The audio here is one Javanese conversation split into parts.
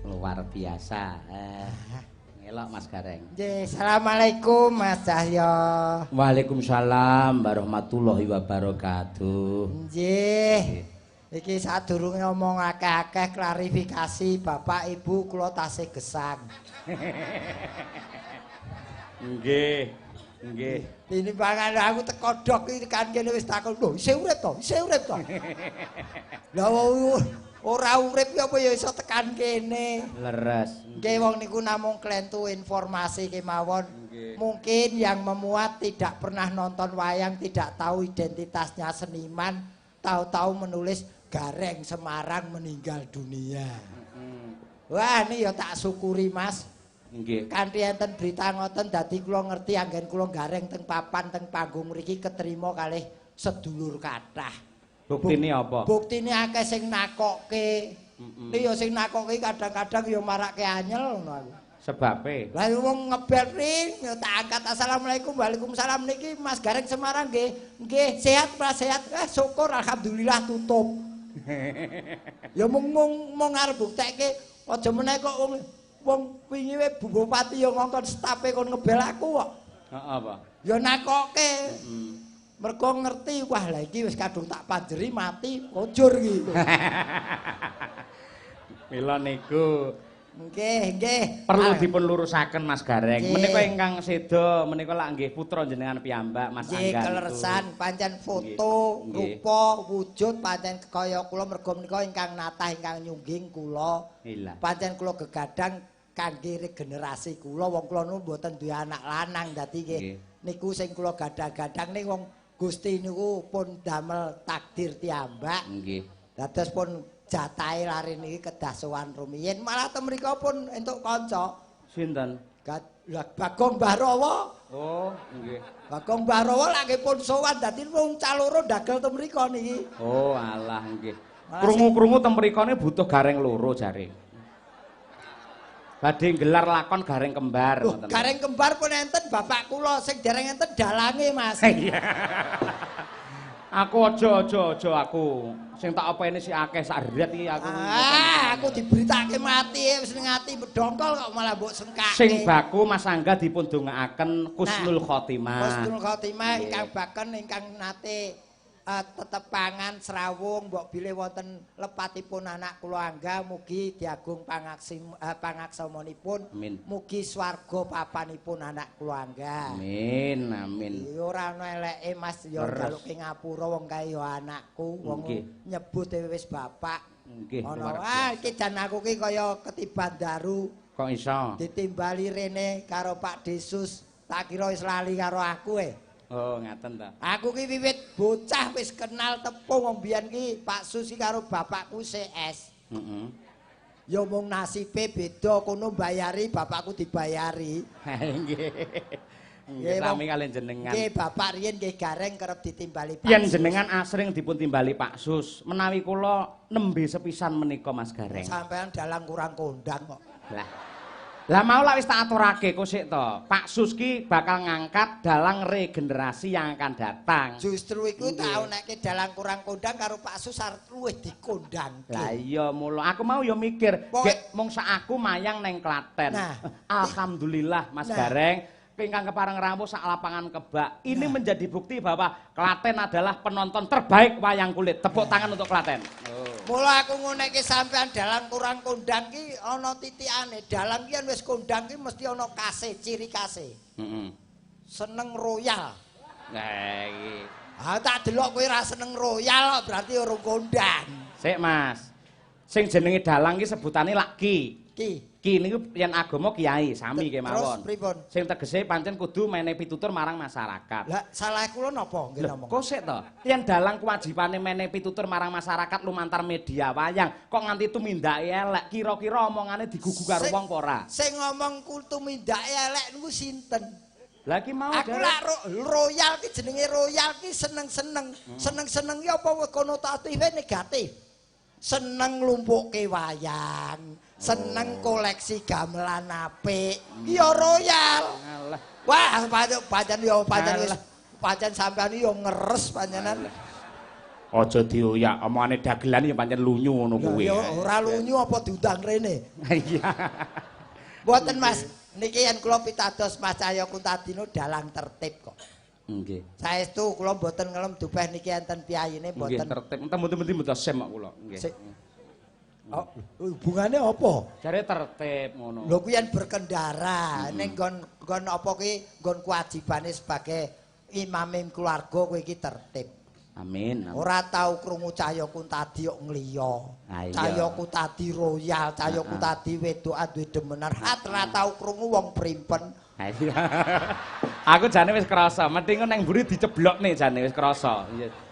Luar biasa. Ngelok Mas Gareng. Nggih, assalamualaikum Mas Cahyo. Waalaikumsalam warahmatullahi wabarakatuh. Nggih. Iki sadurunge omong akeh-akeh klarifikasi Bapak Ibu kula tasih gesang. Nggih. Nggih. Tinimbangan aku teko dok iki kan kene wis takon, "Lho, isih urip to? Isih urip to?" Lah ora urip ya apa ya iso tekan kene. Leres. Nggih, wong niku namung klentu informasi kemawon. Mungkin yang memuat tidak pernah nonton wayang, tidak tahu identitasnya seniman, tahu-tahu menulis Gareng Semarang meninggal dunia. Wah, ini ya tak syukuri, Mas. Nggih. Kanthi enten berita ngoten dadi kula ngerti anggen kula gareng teng papan teng panggung mriki ketrima kalih sedulur kathah. Buktine apa? Buktine akeh sing nakokke. Nek ya sing nakokke kadang-kadang ya marake anyel ngono aku. Sebabe? Lah wong ngebel ring ya tak angkat, "Assalamualaikum." "Waalaikumsalam, niki Mas Gareng Semarang nggih?" "Nggih, sehat Mas, sehat." "Syukur alhamdulillah," tutup. Ya mung mung arep buktekke aja meneh kok wong wong wingi we bupati ya ngongkon stafe kon ngebel aku kok. Heeh apa? Ya nakoke. Mergo ngerti wah lah iki wis kadung tak panjeri mati kojur iki. Mila niku nggih, nggih. Perlu dipun lurusaken Mas Gareng. Menika ingkang seda menika lak nggih putra jenengan piyambak Mas Nggih, Angga. Keleresan pancen foto, rupa, wujud pancen kaya kula mergo menika ingkang natah ingkang nyungging kula. Pancen kula gegadang kangge regenerasi kula, wong kula niku mboten duwe anak lanang dadi nggih niku sing kula gadang-gadang ning wong Gusti niku pun damel takdir tiyambak. Nggih. Dados pun jatahe lare niki kedah sowan rumiyin, malah ten mriku pun entuk kanca. Sinten? Bagong Mbah Rawa. Oh, nggih. Bagong Mbah Rawa lak pun sowan dadi wong caloro dagel ten mriku niki. Oh, alah nggih. Krungu-krungu ten mrikone butuh gareng loro jare. Badhe nggelar lakon Gareng Kembar ngoten. Gareng Kembar pun enten bapak kula sing dereng enten dalange, Mas. Iya. Aku aja aja aja aku. Sing tak openi sik akeh sak ret iki aku. Ah, aku diberitake mati wis ning ati bedongkol kok malah mbok sengkake. Sing baku Mas Angga dipun dongaaken Khusnul Khotimah. Khusnul Khotimah ingkang baken ingkang nate tetepangan srawung mbok bilih wonten lepatipun anak kula Angga mugi diagung pangaksamanipun. Mugi swarga papanipun anak kula Angga. Amin amin. Ya ora ana eleke Mas ya njaluke ngapura wong kae ya anakku wong nyebut wis bapak. Nggih. Ana ah iki jan aku ki kaya ketiban daru. Kok iso? Ditimbali rene karo Pak Desus tak kira wis lali karo aku e. Oh, ngaten ta. Aku ki wiwit bocah wis kenal tepung wong biyen ki Pak Sus ki karo bapakku CS. Heeh. Ya mung nasibe beda kono mbayari bapakku dibayari. Nggih. Nggih sami kaliyan jenengan. Nggih, bapak riyen nggih Gareng kerep ditimbali Pak. Yen jenengan asring dipun timbali Pak Sus, menawi kula nembe sepisan menika Mas Gareng. Sampeyan dalang kurang kondang kok. Lah. Lah mau lak wis tak aturake kok sik to. Pak Sus ki bakal ngangkat dalang regenerasi yang akan datang. Justru iku tak onekke dalang kurang kondang karo Pak Sus arep luwih dikondangke. Lah iya mula aku mau ya mikir, gek mung sak aku mayang neng Klaten. Nah, alhamdulillah Mas Gareng ingkang kepareng rawuh sak lapangan kebak. Ini menjadi bukti bahwa Klaten adalah penonton terbaik wayang kulit. Tepuk tangan untuk Klaten. Oh. Mula aku ngonekke sampean dalang kurang kondang ki ana titikane. Dalang ki yen wis kondang ki mesti ana kase, ciri kase. Heeh. Seneng royal. Lah iki. Ah tak delok kowe ra seneng royal berarti urung kondang. Sik Mas. Sing jenenge dalang ki sebutane lak ki. Ki. Ki niku yen agama kiai sami kemawon. Terus pripun? Sing tegese pancen kudu menehi pitutur marang masyarakat. Lah salah kula napa nggih ngomong? Kok sik to? Yen dalang kewajibane menehi pitutur marang masyarakat lumantar media wayang, kok nganti tumindake elek, kira-kira omongane digugu karo wong apa ora? Sing ngomong ku tumindake elek niku sinten? Lah ki mau aku lak royal ki jenenge royal ki seneng-seneng. Seneng-seneng ki apa konotative negatif? Seneng nglumpukke wayang. Seneng koleksi gamelan apik. Ki ya royal. Alah. Wah, pancen yo pancen wis pancen sampean yo ngeres panjenengan. Aja dioyak, omongane dagelan ya pancen lunyu ngono kuwi. Ya ora lunyu apa diundang rene. Iya. Mboten Mas, niki yen kula pitados Mas Cahya Kuntadino dalang tertib kok. Nggih. Saestu kula mboten ngelem dupeh niki enten piyayine mboten. Nggih tertib. Enten mboten-mboten mboten sem kok kula. Nggih. Oh, hubungane apa? Jare tertib ngono. Lho kuwi yen berkendara ning nggon apa kuwi nggon kewajibane sebagai imame keluarga kowe iki tertib. Amin. Ora tau krungu Cahya Kuntadi kok ngliya. Cahya Kuntadi royal, Cahya Kuntadi wedokan duwe demenan. Ora tau krungu wong primpen. Aku jane wis krasa, mesti engko nang mburi diceblokne jane wis krasa.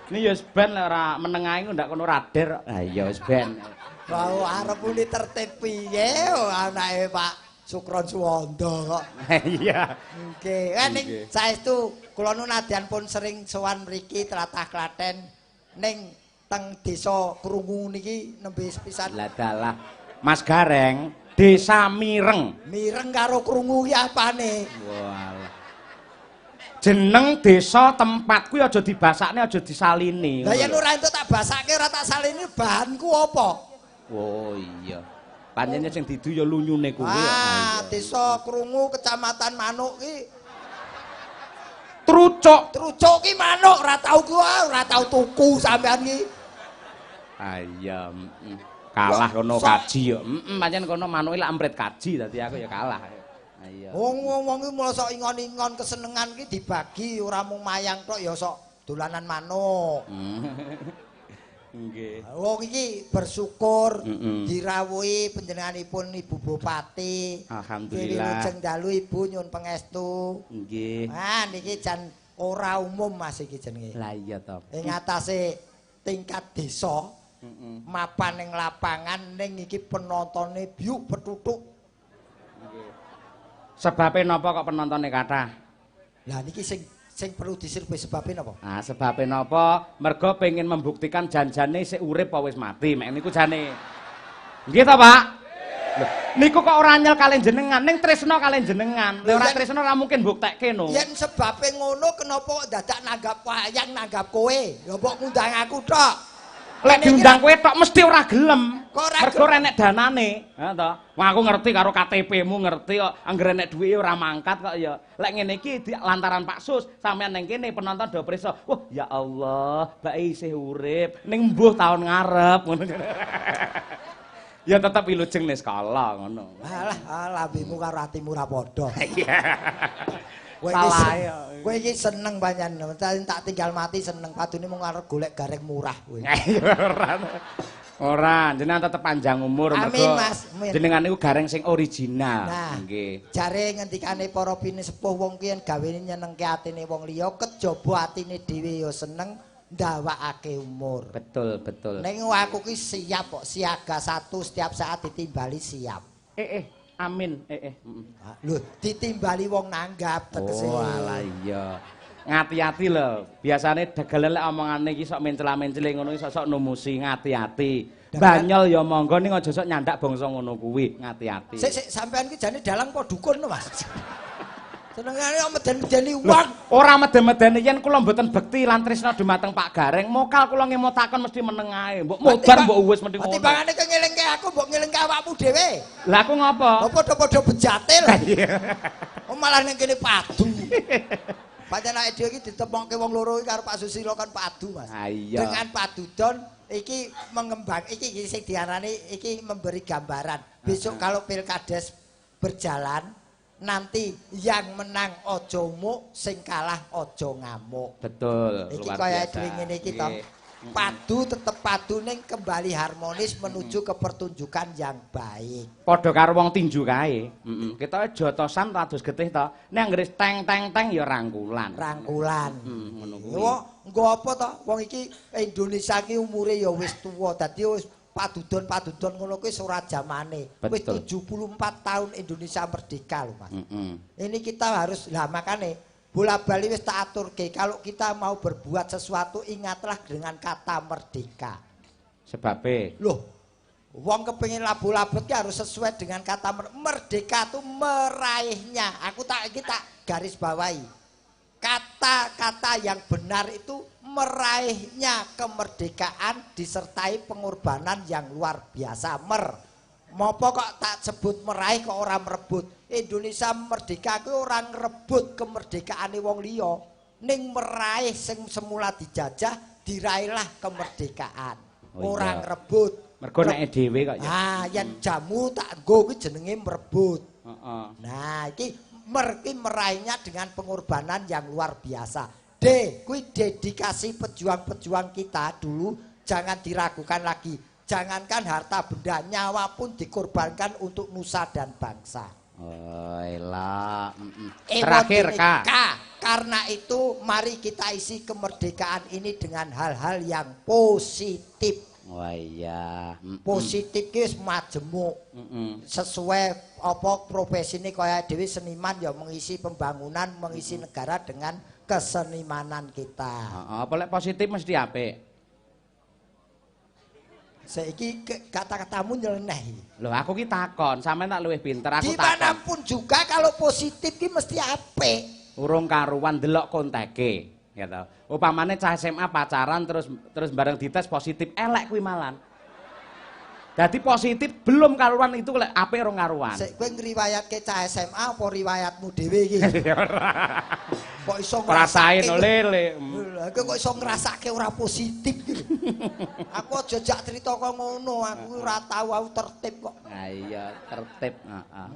Ini ya wis ben lek ora meneng ae ndak kono rader. Ha iya wis ben. Wah, arep muni tertib piye anake Pak Sukron Suwondo kok. Iya. Nggih. Ning saestu kula nu nadyan pun sering sowan mriki tlatah Klaten ning teng desa Krungu niki nembe sepisan. Lah dalah. Mas Gareng, desa Mireng. Mireng karo Krungu ki apane? Walah. Jeneng desa tempat kuwi aja dibasakne, aja disalini. Lah yen ora entuk tak basake ora tak salini bahanku apa? Oh iya. Pancene sing didu ya lunyune kuwi. Ah, desa Krungu kecamatan Manuk ki Trucuk. Trucuk ki manuk ora tau ku, ora tau tuku sampean ki. Ah iya, kalah kono kaji yo. Pancen kono manuke lak emprit kaji dadi aku ya kalah. Ah iya. Wong-wong ki mula sok ingon-ingon kesenengan ki dibagi ora mung mayang tok ya sok dolanan manuk. Nggih. Wong iki bersyukur dirawuhi panjenenganipun Ibu Bupati. Alhamdulillah. Wilujeng dalu Ibu nyuwun pangestu. Nggih. Ah niki jan ora umum Mas iki jenenge. Lah iya to. Ing atase tingkat desa, mapan ning lapangan ning iki penontone biuk petutuk. Nggih. Sebabe napa kok penontone kathah? Lah niki sing perlu disurvei sebabe napa? Ah, sebabe napa? Mergo pengen membuktikan janjane sik urip apa wis mati. Mek niku jane. Nggih ta, Pak? Lho, niku kok ora nyel kalian jenengan, ning tresna kalian jenengan. Lek ora tresna ora mungkin mbuktekke no. Yen sebabe ngono kenapa kok dadak nanggap wayang nanggap kowe? Lho mbok ngundang aku tok. Lek diundang kowe tok mesti ora gelem. Mergo ora enek danane, ha to. Wah aku ngerti karo KTP-mu ngerti kok anggere enek duwike ora mangkat kok ya. Lek ngene iki lantaran Pak Sus sampean ning kene penonton do prisa. Wah, ya Allah, bae isih urip ning mbuh taun ngarep ngono. Ya tetep wilujeng ning sekolah ngono. Alah, lambemu karo atimu ora padha. Iya. Kowe iki seneng pancen, tak tinggal mati seneng padune mung arep golek gareng murah kowe. Ora, jenengan tetep panjang umur mergo jenengan niku gareng sing original. Nah, nggih. Jare ngendikane para pinesepuh wong ki yen gawene nyenengke atine wong liya, kejaba atine dhewe ya seneng ndawakake umur. Betul, betul. Ning aku ki siap kok, siaga satu setiap saat ditimbali siap. Amin. Lho, ditimbali wong nanggap tegese. Oh, alah iya. Ngati-ati lho. Biasane dagelan lek omongane iki sok mencela-mencele ngono iki sok-sok numusi ngati-ati. Banyol ya monggo ning aja sok nyandak bangsa ngono kuwi, ngati-ati. Sik sik sampean ki jane dalang apa dukun to, Mas? Senengane kok meden-medeni wong. Ora meden-medeni yen kula mboten bekti lan tresna dumateng Pak Gareng, mokal kula ngemotaken mesti meneng ae. Mbok modar mbok wis mesti ngono. Timbangane kowe ngelingke aku mbok ngelingke awakmu dhewe. Lah aku ngopo? Lah padha-padha bejate lho. Oh malah ning kene padu. Pancen awake dhewe iki ditemokke wong loro iki karo Pak Susilo kan padu, Mas. Ha iya. Dengan padudon iki mengembang iki sing diarani iki memberi gambaran. Besok kalau Pilkades berjalan nanti yang menang ojo muk, sing kalah ojo ngamuk. Betul. Iki kaya dhewe ngene iki to. Padu tetep padu ning kembali harmonis menuju ke pertunjukan yang baik. Padha karo wong tinju kae. Heeh. Ketoke jotosan adus getih to. Nek anggere teng teng teng ya rangkulan. Rangkulan. Ngono kuwi. Nggo apa to? Wong iki Indonesia iki umure ya wis tuwa, dadi wis padudon-padudon ngono kuwi ora jamane. Wis 74 tahun Indonesia merdeka lho, Mas. Ini kita harus lah makane bola-bali wis tak aturke, kalau kita mau berbuat sesuatu ingatlah dengan kata merdeka. Sebabe? Loh, wong kepengin labu-labet ki harus sesuai dengan kata merdeka itu meraihnya. Aku tak iki tak garis bawahi. Kata-kata yang benar itu meraihnya kemerdekaan disertai pengorbanan yang luar biasa. Mopo kok tak sebut meraih kok ora merebut. Indonesia merdeka kuwi ora ngrebut kemerdekaane wong liya, ning meraih sing semula dijajah diraihlah kemerdekaan. Oh, ora ngrebut. Mergo nek dhewe kok ya. Ah, yen jamu tak nggo kuwi jenenge merebut. Heeh. Nah, iki meraihnya dengan pengorbanan yang luar biasa. D, kuwi dedikasi pejuang-pejuang kita dulu jangan diragukan lagi. Jangankan harta benda, nyawa pun dikorbankan untuk nusa dan bangsa. Oh, elah. Terakhir, K. K. Karena itu mari kita isi kemerdekaan ini dengan hal-hal yang positif. Wah iya. Positif ki wis majemuk. Sesuai apa profesine kaya dhewe seniman ya mengisi pembangunan, mengisi negara dengan kesenimanan kita. Heeh, apa lek positif mesti apik. Saiki kata-katamu nyeleneh iki. Lho aku ki takon, sampean tak luwih pinter, aku takon. Dimanapun juga kalau positif ki mesti apik. Urung karuan delok konteke, gitu. Upamane cah SMA pacaran terus bareng dites positif, elek kuwi malan. Dadi positif belum karuan itu lek apik rong karuan. Sik kowe ngriwayatke cah SMA apa riwayatmu dhewe iki? Kok iso ngrasain lele. Lha kok iso ngrasake ora positif iki. Aku aja jak crita kok ngono, aku ora tau, aku tertib kok. Ha iya, tertib, heeh.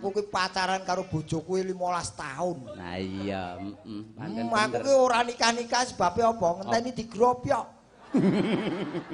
Aku ki pacaran karo bojoku 15 tahun. Ha iya, heeh. Aku ki ora nikah-nikah sebabe apa? Ngenteni digrobyok.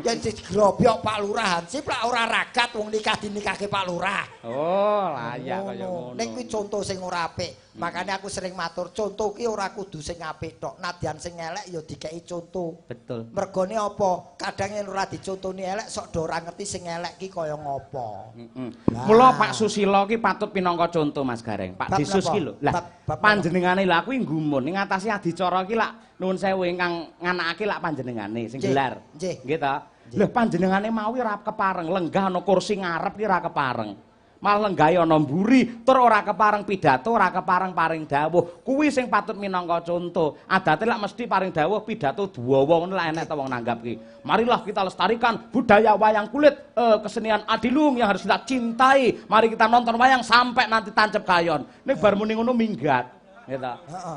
Yen digrobyok Pak Lurah Hansip lak ora ragat wong nikah dinikahke Pak Lurah. Oh, layak kaya ngono. Nek kuwi conto sing ora apik. Makane aku sering matur, conto ki ora kudu sing apik tok. Nadyan sing elek ya dikeki conto. Betul. Mergone apa? Kadang yen ora dicontoni elek sok do ora ngerti sing elek ki kaya ngopo. Heeh. Mula Pak Susilo ki patut pinangka conto Mas Gareng. Pak Disus ki lho. Lah panjenengane lho aku nggumun ning ngatasi adicara ki lak nuwun sewu ingkang nganakake lak panjenengane sing gelar. Nggih ta? Lho panjenengane mawi ora kepareng lenggah ana kursi ngarep ki ora kepareng. Malah lenggahe ana mburi tur ora kepareng pidato, ora kepareng paring dawuh. Kuwi sing patut minangka conto. Adate lak mesti paring dawuh pidato duwawa ngono lak enek ta wong nanggap ki. Marilah kita lestarikan budaya wayang kulit, kesenian adilung yang harus kita cintai. Mari kita nonton wayang sampai nanti tancep kayon. Nek bar muni ngono minggat. Gitu.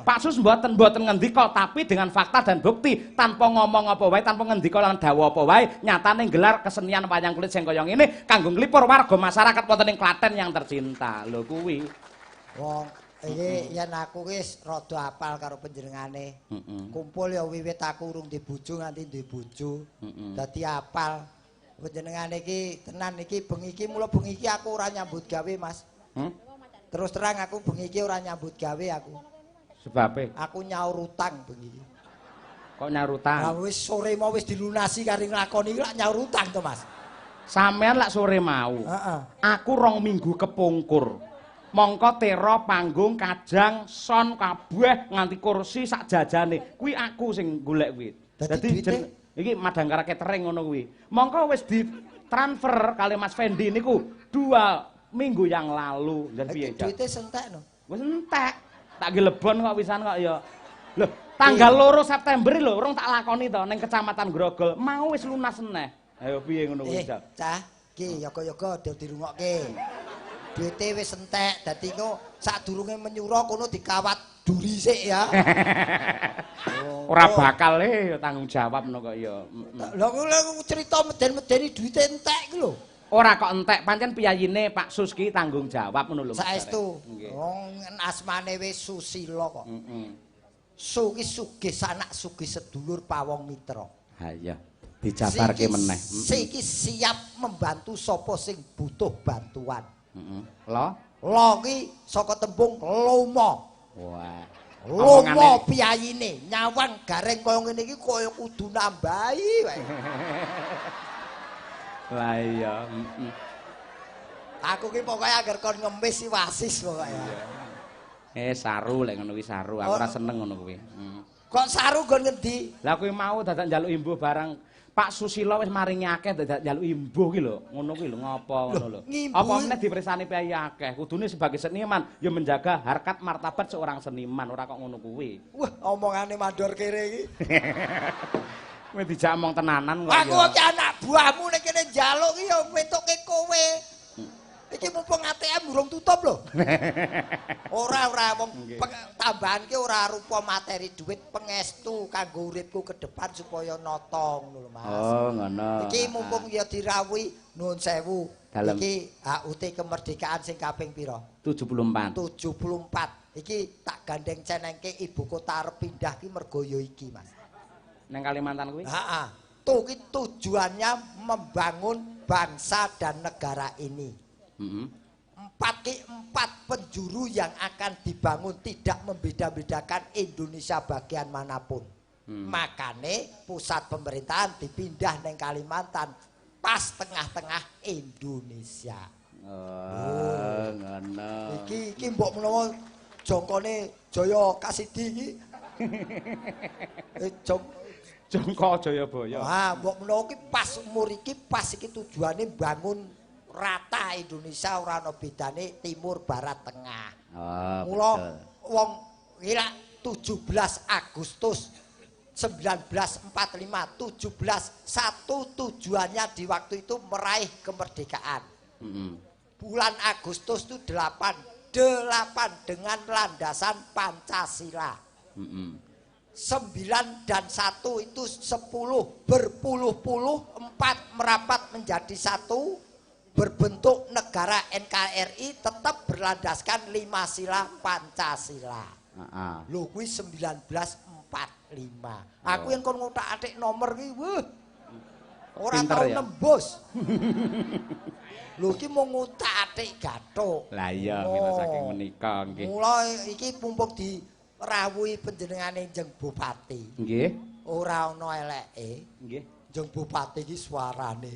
Pak Sus mboten ngendika tapi dengan fakta dan bukti, tanpa ngomong apa wae, tanpa ngendika lan dawuh apa wae, nyatane nggelar kesenian wayang kulit sing kaya ngene kanggo nglipur warga masyarakat wonten ing Klaten yang tercinta. Lho kuwi. Wong iki yen aku wis rada apal karo panjenengane. Kumpul ya wiwit aku urung duwe bojo nganti duwe bojo. Dadi apal panjenengane iki tenan iki bengi iki mula bengi iki aku ora nyambut gawe, Mas. Terus terang aku bengi iki ora nyambut gawe aku. Sebabe? Aku nyaur utang bengi iki. Kok nyaur utang? Lah wis sore mau wis dilunasi karo nglakoni lak nyaur utang to, Mas. Sampeyan lak sore mau. Heeh. Aku 2 minggu kepungkur. Mongko tera panggung kajang son kabeh nganti kursi sak jajane. Kuwi aku sing golek kuwi. Dadi iki Madangkara catering ngono kuwi. Mongko wis ditransfer kali Mas Fendi niku 2 minggu yang lalu. Jan piye, Cak? Duite entek no. Wis entek. Tak gelebon kok wisan kok ya. Lho, tanggal 2 September lho urung tak lakoni to ning Kecamatan Grogol. Mau wis lunas meneh. Ayo piye ngono kuwi, Cak? Cah, ki yoga-yoga dirungokke. Duite wis entek, dadi engko sadurunge menyura kono dikawat duri sik ya. Ora bakal tanggung jawab ngono kok ya. Lho aku cerita meden-medeni duite entek iki lho. Ora kok entek, pancen piyayine Pak Sus ki tanggung jawab ngono lho. Saestu. Wong asmane wis Susilo kok. Heeh. Su ki sugih sanak, sugih sedulur pawong mitra. Ha iya, dijabarke meneh. Siki siap membantu sapa sing butuh bantuan. Heeh. Lo? Lo ki saka tembung lomo. Wah. Lomo piyayine nyawang Gareng kaya ngene iki kaya kudu nambahi wae. Lah iya, Aku ki pokoke angger kon ngemis si wasis pokoke. Saru lek ngono kuwi saru, aku ora seneng ngono kuwi. Kok saru nggon ngendi? Lah kuwi mau dadak njaluk imbuh barang. Pak Susilo wis maringi akeh dadak njaluk imbuh ki lho. Ngono kuwi lho ngapa ngono lho. Apa meneh dipersani piyayi akeh. Kudune sebagai seniman ya menjaga harkat martabat seorang seniman, ora kok ngono kuwi. Wah, omongane mandor kere iki. Kowe dijak omong tenanan kok. Aku iki anak buahmu nek kene njaluk ki ya wetuke kowe. Iki mumpung ATM urung tutup lho. Ora wong tambahan ki ora rupa materi duit, pengestu kanggo uripku ke depan supaya nata ngono lho Mas. Oh, ngono. Iki mumpung ya dirawuhi nuwun sewu. Iki HUT kemerdekaan sing kaping pira? 74. 74. Iki tak gandeng cenengke ibu kota arep pindah ki mergo ya iki Mas. Nang Kalimantan kuwi? Heeh. Tuh ki tujuannya membangun bangsa dan negara ini. Empat penjuru yang akan dibangun tidak membeda-bedakan Indonesia bagian manapun. Makane pusat pemerintahan dipindah neng Kalimantan pas tengah-tengah Indonesia. Oh, ngono. Iki mbok menawa jongkone Jaya Kasidi iki. Jongko Jayabaya. Ah, mbok menawa iki pas umur iki pas iki tujuane bangun rata Indonesia ora ana bedane timur barat tengah. Oh, mula wong iki 17 Agustus 1945 17 satu tujuannya di waktu itu meraih kemerdekaan. Bulan Agustus itu 8 dengan landasan Pancasila. 9 dan 1 itu 10 berpuluh-puluh 4 merapat menjadi 1 berbentuk negara NKRI tetap berlandaskan 5 sila Pancasila. Lho kuwi 1945. Aku yang kon ngothak-athik nomor ki, wah. Ora tau nembus. Lho iki mung ngothak-athik gathuk. Lah iya, mila saking menika nggih. Mula iki mumpung dirawuhi panjenengane Jeng Bupati. Nggih. Ora ana eleke. Nggih. Jeng Bupati iki suarane.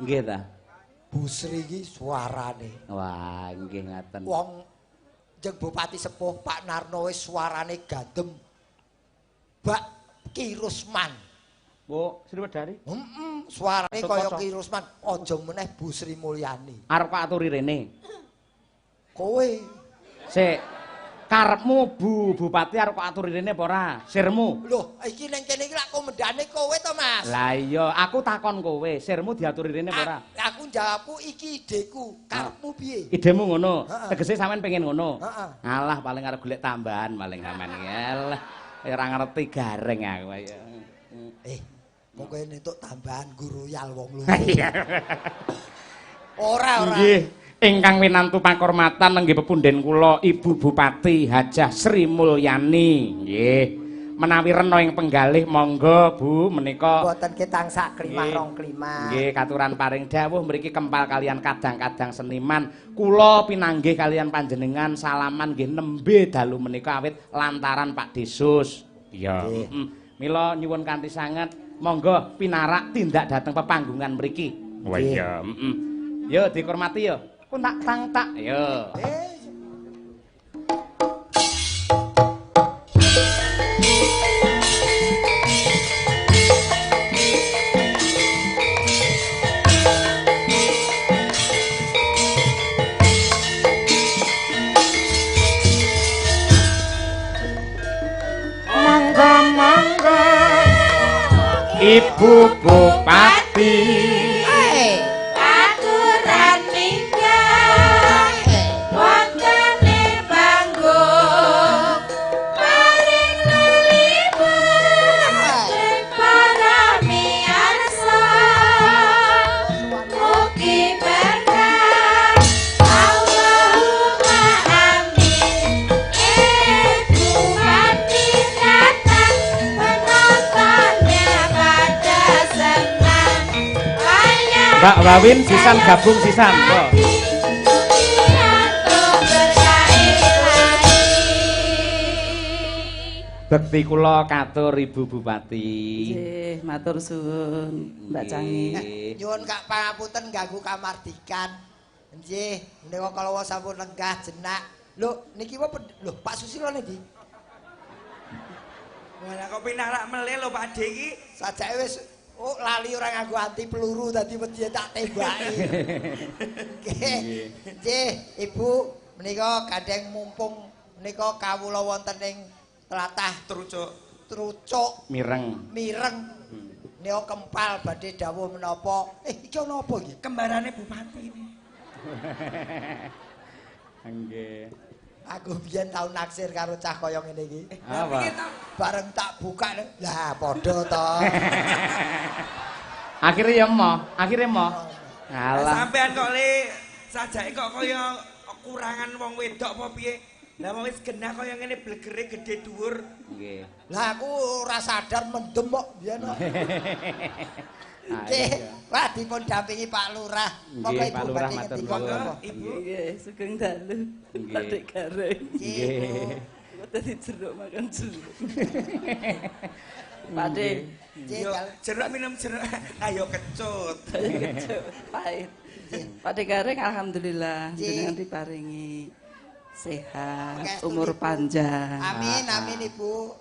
Nggih ta. Bu Sri iki suarane. Wah, nggih ngaten. Wong Jeng Bupati sepuh Pak Narno wis suarane gandem bak Ki Rusman. Bu Sri Wedari? Heeh, suarane kaya Ki Rusman, aja meneh Bu Sri Mulyani. Arep kok aturi rene. Kowe. Sik. Karepmu Bu Bupati arep kok aturi rene apa ora? Sirmu. Lho, iki ning kene iki lak komendane kowe to, Mas. Lah iya, aku takon kowe, sirmu diaturi rene apa ora? Aku jawabku iki ideku, karepmu piye? Idemu ngono. Tegese sampean pengen ngono. Alah paling arep golek tambahan paling sampean iki. Alah, ora ngerti gareng aku. Monggo entuk tambahan guru royal wong loro. Ora. Nggih. Ingkang winantu pakurmatan nenggih pepunden kula Ibu Bupati Hajah Sri Mulyani. Nggih. Menawi rena ing penggalih monggo Bu menika mboten ketang sak klimah rong klimah. Nggih, katuran paring dawuh mriki kempal kalian kadang-kadang seniman. Kula pinanggih kalian panjenengan salaman nggih nembe dalu menika awit lantaran Pak Desus. Iya. Mila nyuwun kanthi sanget monggo pinarak tindak dhateng pepanggungan mriki. Wah iya. Yo dihormati yo. Kuntak tang tak yo. Monggo monggo Ibu Bupati. Mbak Wawin sisan gabung sisan. Bekti kula katur Ibu Bupati. Nggih, matur suwun Mbak Cangi. Nyuwun kak pangapunten ganggu kamardikan. Nggih, menika kala sampun lenggah jenak. Lho niki apa lho Pak Susilo niki? Wah, kok pinarak melih lho Pak De iki. Sajake wis Oh, lali ora nganggo anti peluru dadi wedi tak tembaki. Nggih. Nggih, Ibu menika gandeng mumpung menika kawula wonten ing tlatah Trucuk. Trucuk Mireng. Mireng. Nika kempal badhe dawuh menapa? Iki ana apa iki? Kembarane bupati ini. Nggih. Aku biyen tau naksir karo cah kaya ngene iki. Apa? Bareng tak buka, lah padha to. Akhire ya emoh, akhire emoh. Alah. Sampean kok le sajake kok kaya kurangan wong wedok apa piye? Lah wong wis genah kaya ngene blegere gedhe dhuwur. Nggih. Lah aku ora sadar mendem kok biyen kok. Nggih. Wah dipun dampingi Pak Lurah. Monggo Ibu badhe ngendika. Ibu. Nggih, sugeng dalu. Pak Gareng. Nggih. Kok dadi jeruk makan jeruk. Pak De. Jeruk minum jeruk. Ayo kecut. Kecut, pahit. Pak De Gareng alhamdulillah jenengan diparingi sehat, umur panjang. Amin, amin Ibu.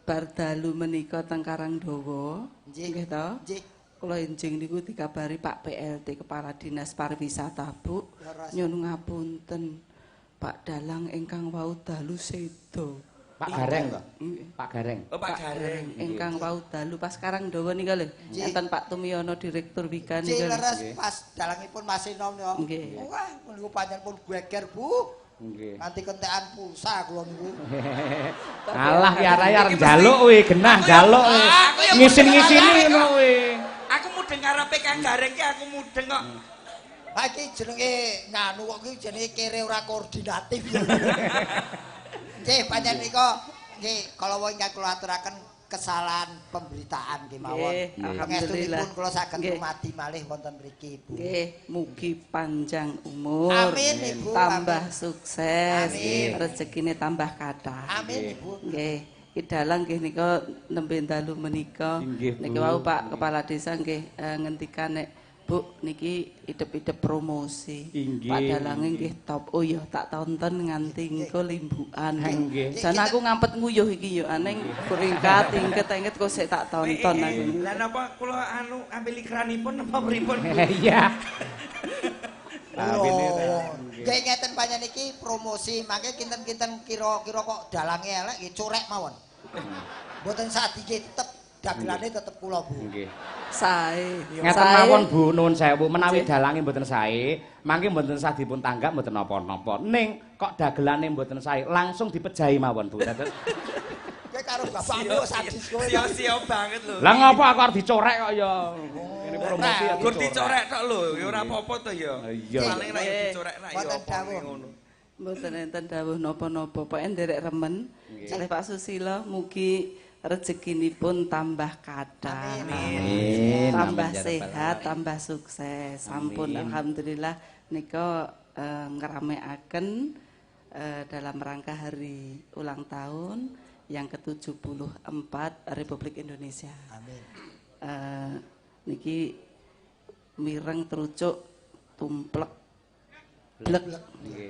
Bar dalu menika teng Karangdowo. Nggih to? Nggih. Kula enjing niku dikabari Pak PLT Kepala Dinas Pariwisata, Bu. Nyuwun ngapunten Pak Dalang ingkang wau dalu sedo. Pak Gareng to? Pak Gareng. Oh, Pak Gareng. Ingkang wau dalu pas Karangdowo nika lho. Enten Pak Tumiono Direktur Wika nika. Nggih, leres pas dalangipun masih nom nika. Wah, niku pancen pun geger, Bu. Nggih. Nganti kentekan pulsa kula niku. Alah ya raya njaluk kuwi, genah njaluk kuwi. Ngisin-ngisini ngono kuwi. Aku mudeng karepe Kang Gareng ki aku mudeng kok. Ha iki jenenge nganu kok iki jenenge kere ora koordinatif. Nggih, pancen nika nggih kala wau ingkang kula aturaken kesalahan pemberitaan kemawon. Alhamdulillah kula saged rumadi malih wonten mriki, Ibu. Nggih, mugi panjang umur. Amin, Ibu. Tambah sukses, rezekine tambah kathah. Amin, Ibu. Nggih. Ki dalang nggih nika nembe dalu menika. Niki wau Pak Kepala Desa nggih ngendikan nek Bu niki idep-idep promosi. Pak dalange nggih top. Oh iya tak tonton nganti engko limbukan. Jan aku ngampet nguyuh iki yo aneng kuringkat ingket-ingket kok sik tak tonton aku. Lah napa kula anu ambil ikranipun napa pripun? Iya. Nggih ngeten panjenengan iki promosi mangke kinten-kinten kira-kira kok dalange elek nggih corek mawon. Mboten sadiki tetep dagelane tetep kula, Bu. Nggih. Sae. Ngeten mawon Bu, nuwun sewu menawi dalange mboten sae, mangke mboten sah dipun tanggap mboten napa-napa. Ning kok dagelane mboten sae, langsung dipejahi mawon, Bu. Dados kowe karo bapakmu sadis kowe. Sio-sio banget lho. Lah ngopo aku arep dicorek kok ya. Ngene promosi ya. Gur dicorek tok lho, ya ora apa-apa to ya. Paling nek ya dicorek nek ya apa ngono. Mboten enten dawuh napa-napa, pokoke nderek remen. Kalih Pak Susilo mugi rezekinipun tambah kathah. Amin. Tambah sehat, tambah sukses. Sampun alhamdulillah nika ngramekaken dalam rangka hari ulang tahun yang ke-74 Republik Indonesia. Amin. Niki mireng trucuk tumplek blek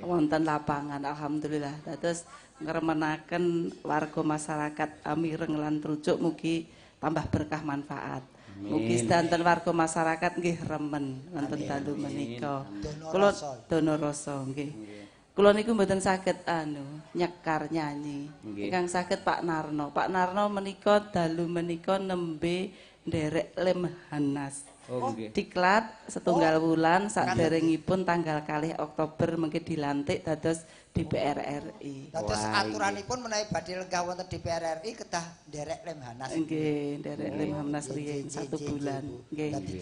wonten lapangan alhamdulillah. Dados ngremenaken warga masyarakat mireng lan trucuk mugi tambah berkah manfaat. Mugi sedanten warga masyarakat nggih remen wonten dalu menika. Kula dono rasa nggih. Kula niku mboten saged anu nyekar nyanyi. Ingkang saged Pak Narno. Pak Narno menika dalu menika nembe nderek Lemhanas. Oh, nggih. Diklat setunggal wulan saderengipun tanggal 2 Oktober mengke dilantik dados DPR RI. Dados aturanipun menawi badhe lenggah wonten DPR RI kedah nderek Lemhanas. Nggih, nderek Lemhanas riyin 1 bulan. Nggih. Dadi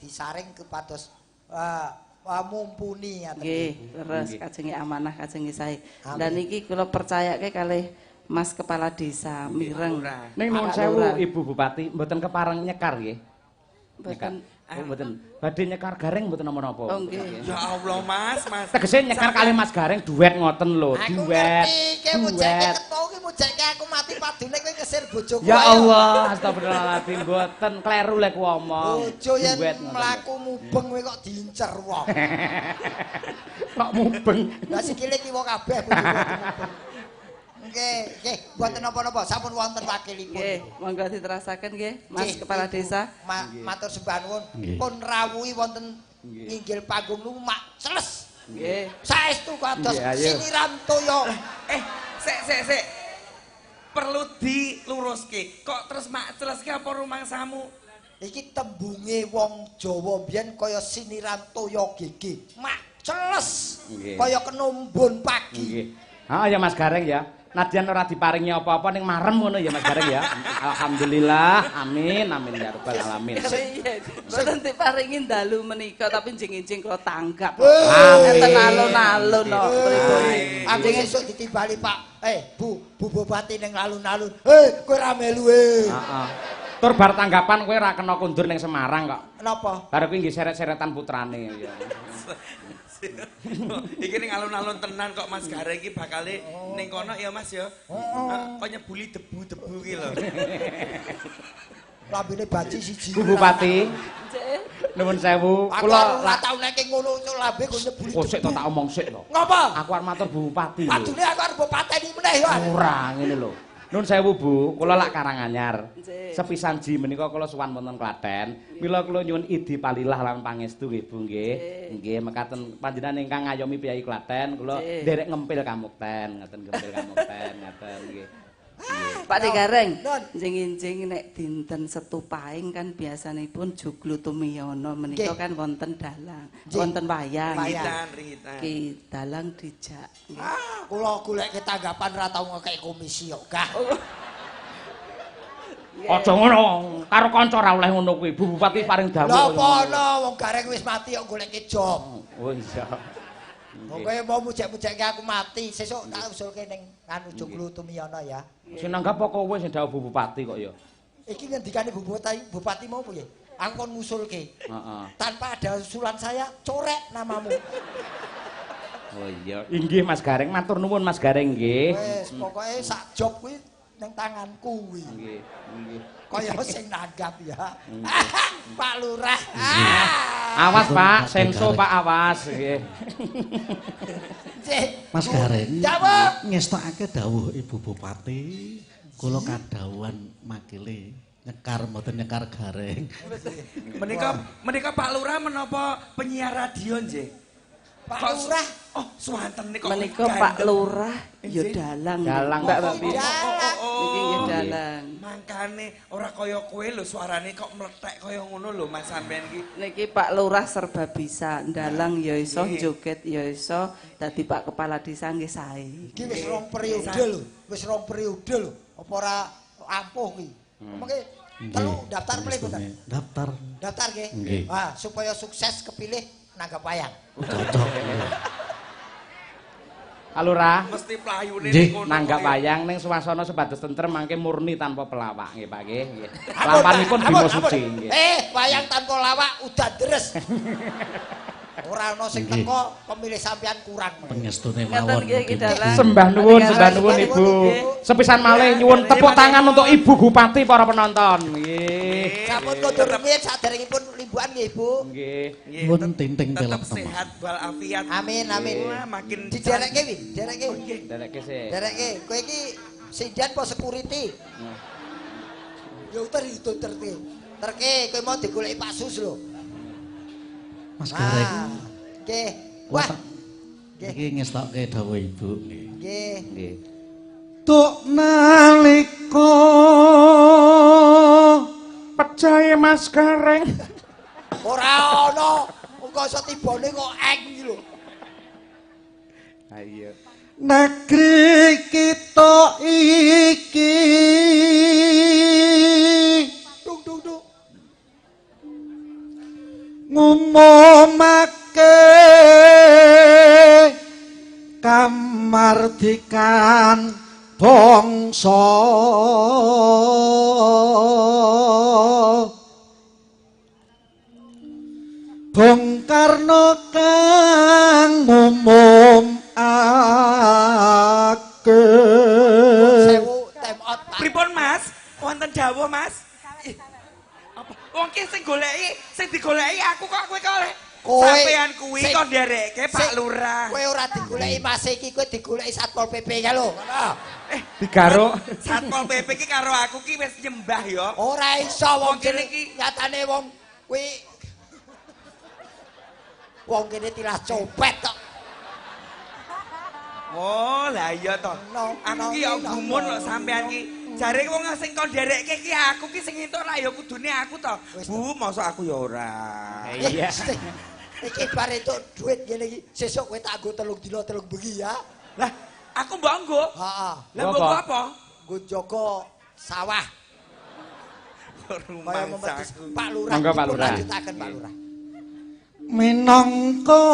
disaring kepados mumpuni ngaten. Nggih, leres kajenge amanah kajenge sae. Lah niki kula percayake kalih Mas Kepala Desa Mireng. Ning nuwun sewu Ibu Bupati mboten kepareng nyekar nggih. Mboten. Oh mboten. Badhe nyekar Gareng mboten napa-napa. Oh nggih. Ya Allah Mas, Mas. Tegese nyekar kalih Mas Gareng duet ngoten lho, duet. Aku ngerti, ki mujeke ketok ki mujeke aku mati padune kowe ngesir bojoku. Ya Allah, astagfirullahaladzim mboten kleru lek ku omong. Bojo yen mlaku mubeng kowe kok diincer wong. Kok mubeng? Lah sikile kiwa kabeh bojoku mubeng. Nggih, nggih, mboten napa-napa, sampun wonten wakilipun. Nggih, monggo diterasaken nggih, Mas Kepala Desa. Matur sembah nuwun. Pun rawuhi wonten nginggil panggung niku mak celes. Nggih. Saestu kados siniram toya. Sik. Perlu diluruske. Kok terus mak celes ki apa rumangsamu? Iki tembunge wong Jawa mbiyen kaya siniram toya gigi. Mak celes. Kaya kenumbun pagi. Nggih. Ha ya Mas Gareng ya. Nadyan ora diparingi apa-apa ning marem ngono ya Mas Gareng ya. Alhamdulillah. Amin amin ya rabbal alamin. Mboten diparingi dalu menika tapi njing-njing kula tanggap. Amin. Enten alun-alun kok pripun. Aku sesuk ditimbali Pak. Bu, Bu Bupati ning alun-alun. Kowe ra melu Heeh. Tur bar tanggapan kowe ora kena kundur ning Semarang kok. Napa? Bar kuwi nggih seret-seretan putrane ya. Iki ning alun-alun tenan kok Mas Gareng iki bakale ning kono ya Mas ya. Kok nyebuli debu-debu ki lho. Lambene baji siji. Bu Bupati. Nuwun sewu. Kula ora tau nek ngono lambe kok nyebuli. Kok sik to tak omong sik to. Ngopo? Aku arep matur Bu Bupati. Padune aku arep mbok pateni meneh ya. Ora ngene lho. Nun sewu Bu, kula lak Karanganyar. Sepisan ji menika kula sowan wonten Klaten. Mila kula nyuwun idi palilah lan pangestu nggih Bu nggih. Nggih mekaten panjenengan ingkang ngayomi priyayi Klaten, kula nderek ngempil kamukten, ngoten ngempil kamukten ngaten nggih. Pak De Gareng, njing-njing nek dinten Setu Paing kan biasanipun joglo tumiyono menika kan wonten dalang, wonten wayang. Ringitan. Ki dalang dijak. Ah, kula goleke tanggapan ra tau ngekeki komisi kok gah. Aja ngono, karo kanca ra oleh ngono kuwi. Bu Bupati paring dawuh. Lha apa ana wong Gareng wis mati kok goleke job. Oh iya. Pokoke mau mujek-mujekke aku mati, sesuk tak usulke ning nganu joglo tumiyono ya. Sing nanggap apa kowe sing dawuh Bu Bupati kok ya? Iki ngendikane Bu Bupati mau piye? Aku kon ngusulke. Heeh. Tanpa ada usulan saya, corek namamu. Oh iya, inggih Mas Gareng, matur nuwun Mas Gareng nggih. Wis, pokoke sak job kuwi ning tanganku kuwi. Nggih, nggih. Kaya sing nanggap ya. Pak Lurah. Awas Pak, senso Pak awas nggih. Mas Gareng, ngestokake dawuh Ibu Bupati, kula kadhawuhan makile nyekar mboten nyekar Gareng. Menika Pak Lurah menapa penyiar radio nggih? Pak Lurah. Oh, suwanten kok. Menika Pak Lurah ya dalang. Dalang Mbak Babi. Niki nggih dalang. Mangkane ora kaya kowe lho suarane kok mlethek kaya ngono lho Mas sampean iki. Niki Pak Lurah serba bisa, ndalang ya iso, joget ya iso, dadi Pak Kepala Desa nggih sae. Iki wis rong periode lho, wis rong periode lho. Apa ora ampuh iki? Mengke telu daftar pilih mboten? Daftar. Daftar nggih. Ah, supaya sukses kepilih nanggap wayang. Cocok. Alurah mesti playune ning kono. Nanggap wayang ning swasana sebados tentrem mangke murni tanpa pelawak nggih Pak nggih. Lampanipun Bima Suci nggih. Wayang tanpa lawak udan deres. Ora ana sing teko pemilih sampean kurang. Pengestune mawon. Sembah nuwun, sembah nuwun Ibu. Sepisan malih nyuwun tepuk tangan untuk Ibu Bupati para penonton. Nggih. Sampun kondur rumiyin saderengipun limbukan nggih Ibu. Nggih. Nyuwun tinting tetep telep sehat walafiat. Amin amin. Makin diderekke wi, derekke. Derekke sik. Derekke. Kowe iki sindan apa security? Ya uter itu terke. Terke kowe mau digoleki Pak Sus lho. Mas Gareng. Nggih. Wah. Nggih. Iki ngestokke dawuh Ibu nggih. Nggih. Nggih. Tuk nalika pejahe Mas Gareng. Ora ana. Engko iso tibane kok eng iki lho. Ha iya. Negeri kita iki dung dung dung ngumumake kamardikan bangsa. Bung Karno kang ngumumake. Sewu time out Pak. Pripun Mas? Wonten dawuh Mas? Apa? Wong ki sing goleki, sing digoleki aku kok kowe kok oleh Sampean kuwi kok nderekke Pak Lurah. Kowe ora digoleki Mas iki, kowe digoleki Satpol PP ya lho. Digaruk. Satpol PP iki karo aku ki wis nyembah ya. Ora iso wong kene iki nyatane wong kuwi wong kene tilas copet kok. Oh, lah iya to. Aku ki ya gumun lho sampean ki. Jare wong sing kon nderekke ki aku ki sing entuk lah ya kudune aku to. Bu, mosok aku ya ora. Iya. Iki bar entuk dhuwit ngene iki, sesuk kowe tak nggo 3 dina 3 bengi ya. Lah, aku mbok nggo. Heeh. Lah mbok apa? Nggo jaga sawah. Rumangsaku. Pak Lurah. Monggo Pak Lurah. Lanjutaken Pak Lurah. Minangka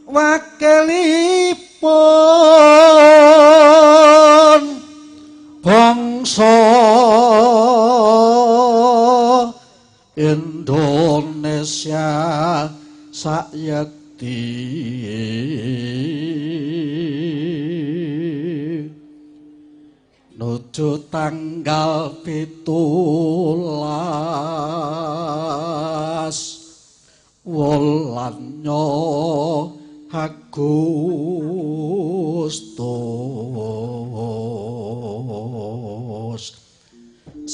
wakilipun bangsa Indonesia sayekti nuju tanggal 17 wulannya Agustus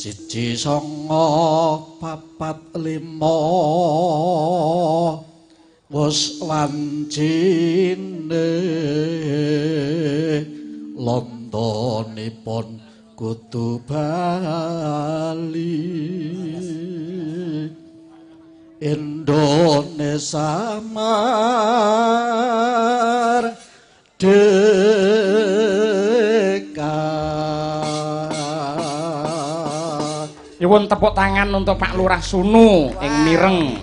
1945 wis wancine londonipun kudu bali Indonesia merdeka. Nyuwun tepuk tangan untuk Pak Lurah Sunu ing Mireng,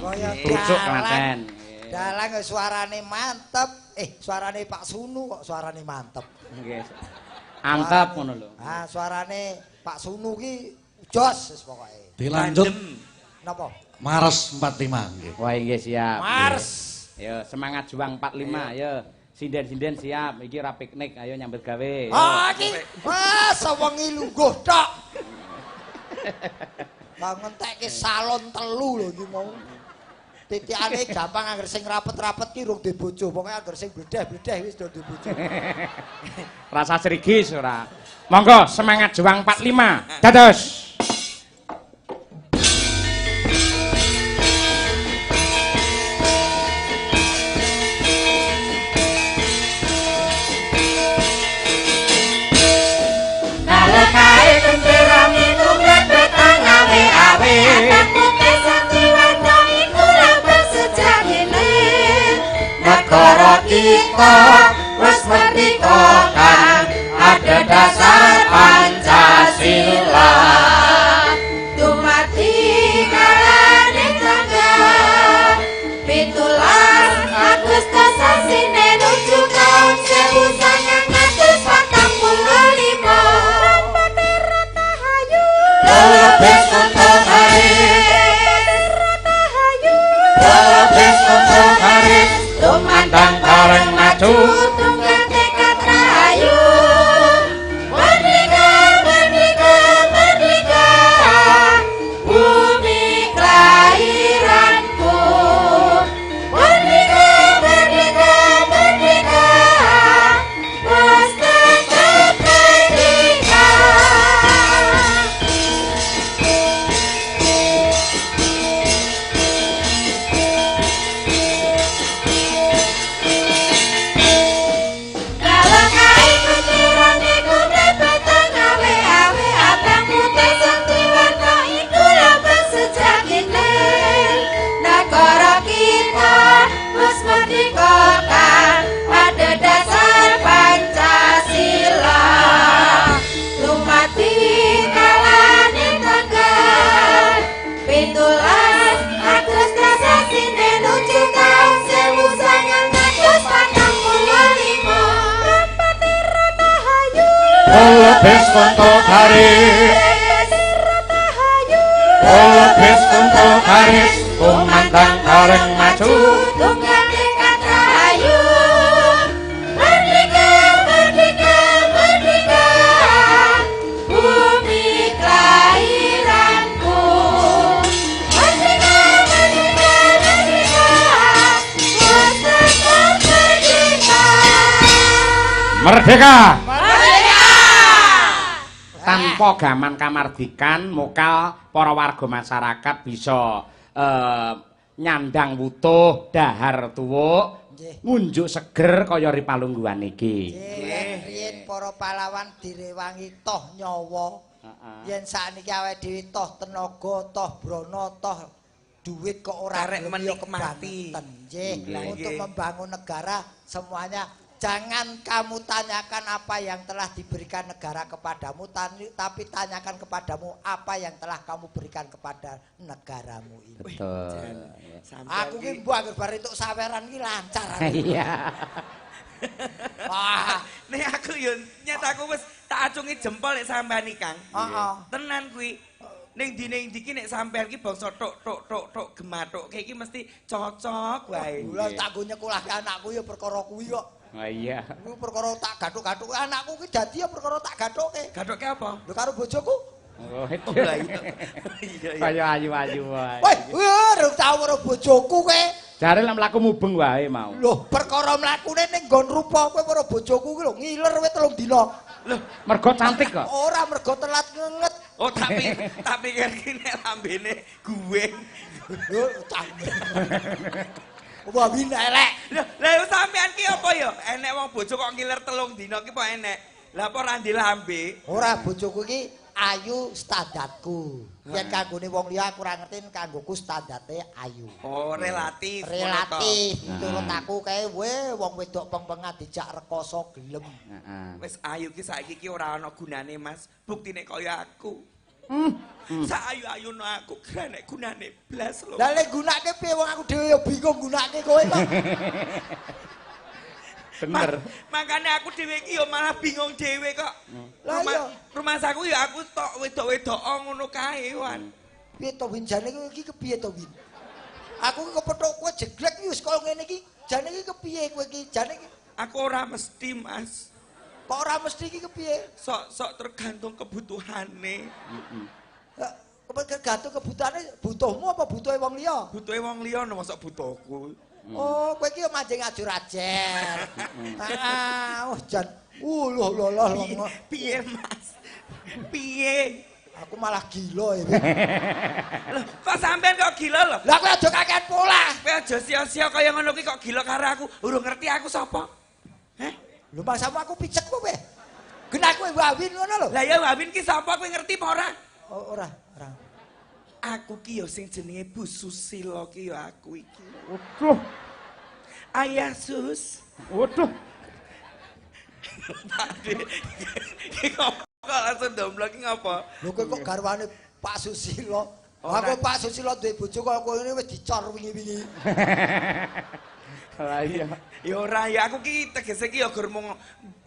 Trucuk Klaten. Dalang suarane mantep. Suarane Pak Sunu kok suarane mantep. Nggih. Antep ngono lho. Ah, suarane Pak Sunu ki jos wis pokoke. Dilanjut napa? Mars 45 nggih. Wah nggih siap. Mars. Yo semangat juang 45 yo. Sinden-sinden siap, iki ora piknik, ayo nyambut gawe. Ah iki wah sewengi lungguh tok. Lah ngentekke salon 3 lho iki mau. Titikane gampang angger sing rapet-rapet ki rung duwe bojo, pokoke angger sing bledeh-bledeh wis do duwe bojo. Rasa srigis ora. Monggo semangat juang 45. Dados. Negara kita wis merdeka kan ada dasar Pancasila. Dumadi kalane tanggal 17 Agustus sasine nuju taun 1945. Rampatera tahayu. Lobes untuk garis. Tahayu. Lobes untuk garis. Tumandang bareng maju tunggal tekad rahayu. Merdeka, merdeka, merdeka, bumi kelahiranku. Merdeka, merdeka, merdeka, wis tetep merdeka. Lobes untuk garis, lobes untuk garis, kumandang bareng maju, tunggal tekad rahayu. Merdeka, merdeka, merdeka, bumi kelahiranku. Merdeka, merdeka, merdeka, Merdeka! Merdeka! Tanpa gaman kamardikan, mokal para warga masyarakat bisa nyandang wutuh, dahar tuwuk, ngunjuk seger kaya ripalungguhan iki. Nggih, riyen para pahlawan direwangi toh nyawa. Yen sakniki awake dhewe toh tenaga, toh brana, toh duit kok ora menikmati. Nggih, untuk membangun negara semuanya. Jangan kamu tanyakan apa yang telah diberikan negara kepadamu, tapi tanyakan kepadamu apa yang telah kamu berikan kepada negaramu ini. Betul. Aku ki mbok anggere bar entuk saweran ki lancar. Iya. Wah, nek aku yo nyet aku wis tak acungi jempol nek sampean iki, Kang. Heeh. Tenan kuwi. Ning ndi-ndi iki nek sampean iki bangsa tok tok tok tok gemathukke iki mesti cocok wae. Lha tak nggo nyekolahke anakku ya perkara kuwi kok. Oh iya. Kuwi perkara tak gathuk-gathuke anakku ki dadi ya perkara tak gathuke. Gathuke apa? Lho karo bojoku. Oh iya. Iya. Kaya ayu-ayu wae. Weh, rung tau karo bojoku kowe. Jare lek mlaku mubeng wae mau. Lho, perkara mlakune ning nggon rupa kowe karo bojoku ki lho ngiler kowe 3 dina. Lho, mergo cantik kok. Ora mergo telat ngenget. Oh, tak pikir ki nek lambene guweng. Lho, cantik. Wah, win elek. Lah sampean ki apa ya? Enek wong bojo kok ngiler 3 dina ki apa enek? Lah apa ora ndek lambe? Ora, bojoku ki ayu standarku. Yen kanggone wong liya aku ora ngerti, kanggoku standarte ayu. Oh, relatif. Relatif. Turut aku kae we wong wedok peng-pengan dijak rekoso gelem. Heeh. Wis ayu ki saiki ki ora ana gunane, Mas. Buktine kaya aku. Sak ayu-ayune aku kira nek gunane blas lho. Lah lek gunake piye wong aku dhewe ya bingung gunake kowe kok. Bener. Makane aku dhewe iki ya malah bingung dhewe kok. Lah iya, rumahsaku ya aku tok wedok-wedok ngono kae, Wan. Piye to Win jane iki kepiye to Win? Aku ki kepethuk kowe jeglek iki wis kaya ngene iki. Jane iki kepiye kowe iki? Jane iki aku ora mesti, Mas. Kok ora mesti iki kepiye? Sok-sok tergantung kebutuhane. Heeh. Tergantung kebutuhane, butuhmu apa butuhe wong liya? Butuhe wong liya no mosok butuhku. Oh, kowe iki yo manjing ajur-ajer. Heeh, oh jan. Lho lho lho. Piye, Mas? Piye? Aku malah gila iki. Lho, kok sampean kok gila lho? Lah kowe aja kakean pola. Kowe aja sia-sia kaya ngono kuwi kok gila karo aku. Urung ngerti aku sapa? Heh? Lho masamu aku picek kowe. Genah kowe Wawin ngono lho. Lah ya Wawin ki sapa kowe ngerti apa ora? Oh, ora, ora. Aku ki ya sing jenenge Bu Susilo ki ya aku iki. Waduh. Ayah Sus. Waduh. Pak De. Ki kok langsung domblok ki ngopo? Lho kowe kok garwane Pak Susilo? Aku Pak Susilo duwe bojo kok kowe ngene wis dicor wingi-wingi. Lah iya. Ya ora ya aku ki tegese ki ya gur mung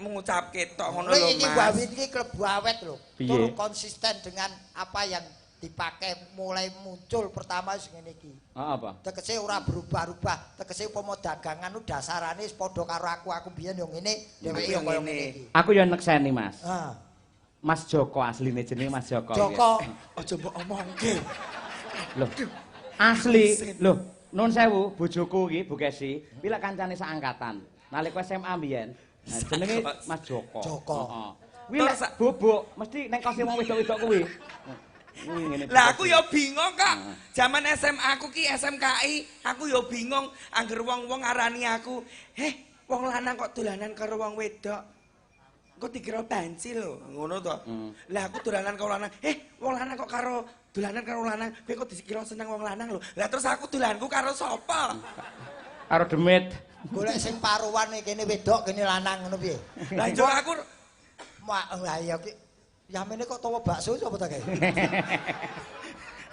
mengucapke tok ngono lho Mas. Iki Wawin iki klebu awet lho. Tur konsisten dengan apa yang dipakai mulai muncul pertama wis ngene iki. Heeh apa? Tegese ora berubah-ubah, tegese upama dagangan ku dasarane wis padha karo aku, aku biyen yo ngene, dheweke yo kaya ngene iki. Aku yo nekseni, Mas. Heeh. Mas Joko asline jenenge Mas Joko. Joko. Aja mbok omongke. Lho. Asli. Lho. Nun sewu, bojoku iki Bu Kesi, kuwi lek kancane saangkatan. Nalika SMA mbiyen. Nah, jenenge Mas Joko. Joko. Heeh. Kuwi lek bobok mesti ning kose wong wedok-wedok kuwi. Kuwi ngene. Lah aku ya bingung kok. Jaman SMA aku ki SMKI, aku ya bingung angger wong-wong ngarani aku, "Heh, wong lanang kok dolanan karo wong wedok." Kok dikira banci lho, ngono to. Lah aku dolanan karo lanang, "Eh, wong lanang kok karo dolanan karo lanang, kowe kok dikira seneng wong lanang lho." Lah terus aku dolanku karo sapa? Karo demit. Golek sing paruan kene wedok kene lanang ngono piye? Lah yo aku lah ya ki yamene kok tawa bakso sapa ta kae?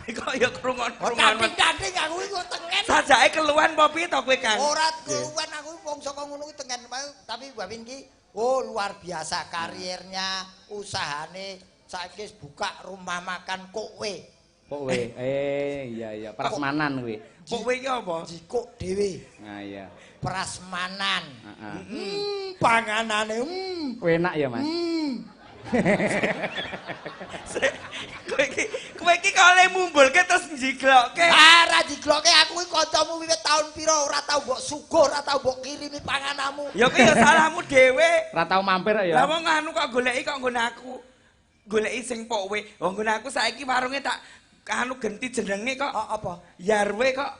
Kok ya krungon-krungon. Kating aku iku tengen. Sajake keluhan apa piye to kowe, Kang? Ora keluhan aku wong saka ngono kuwi tengen tapi Wawin ki oh luar biasa kariernya, usahane saiki buka rumah makan Kokwe. Kokwe. Iya iya, prasmanan kuwi. Kokwe iki apa? Jikuk dhewe. Nah iya. Prasmanan. Heeh. Panganane enak ya, Mas. Kowe iki Kowe iki kok le mumbulke terus njiglokke. Ah, ora njiglokke aku iki kancamu wiwit taun pira ora tau mbok suguh, ora tau mbok kirimi pangananmu. Ya kuwi ya salahmu dhewe. Ora tau mampir ya. Lah wong anu kok goleki kok nggon aku. Goleki sing pokwe. Wong nggon aku saiki warunge tak anu genti jenenge kok. Oh, apa? Yarwe kok.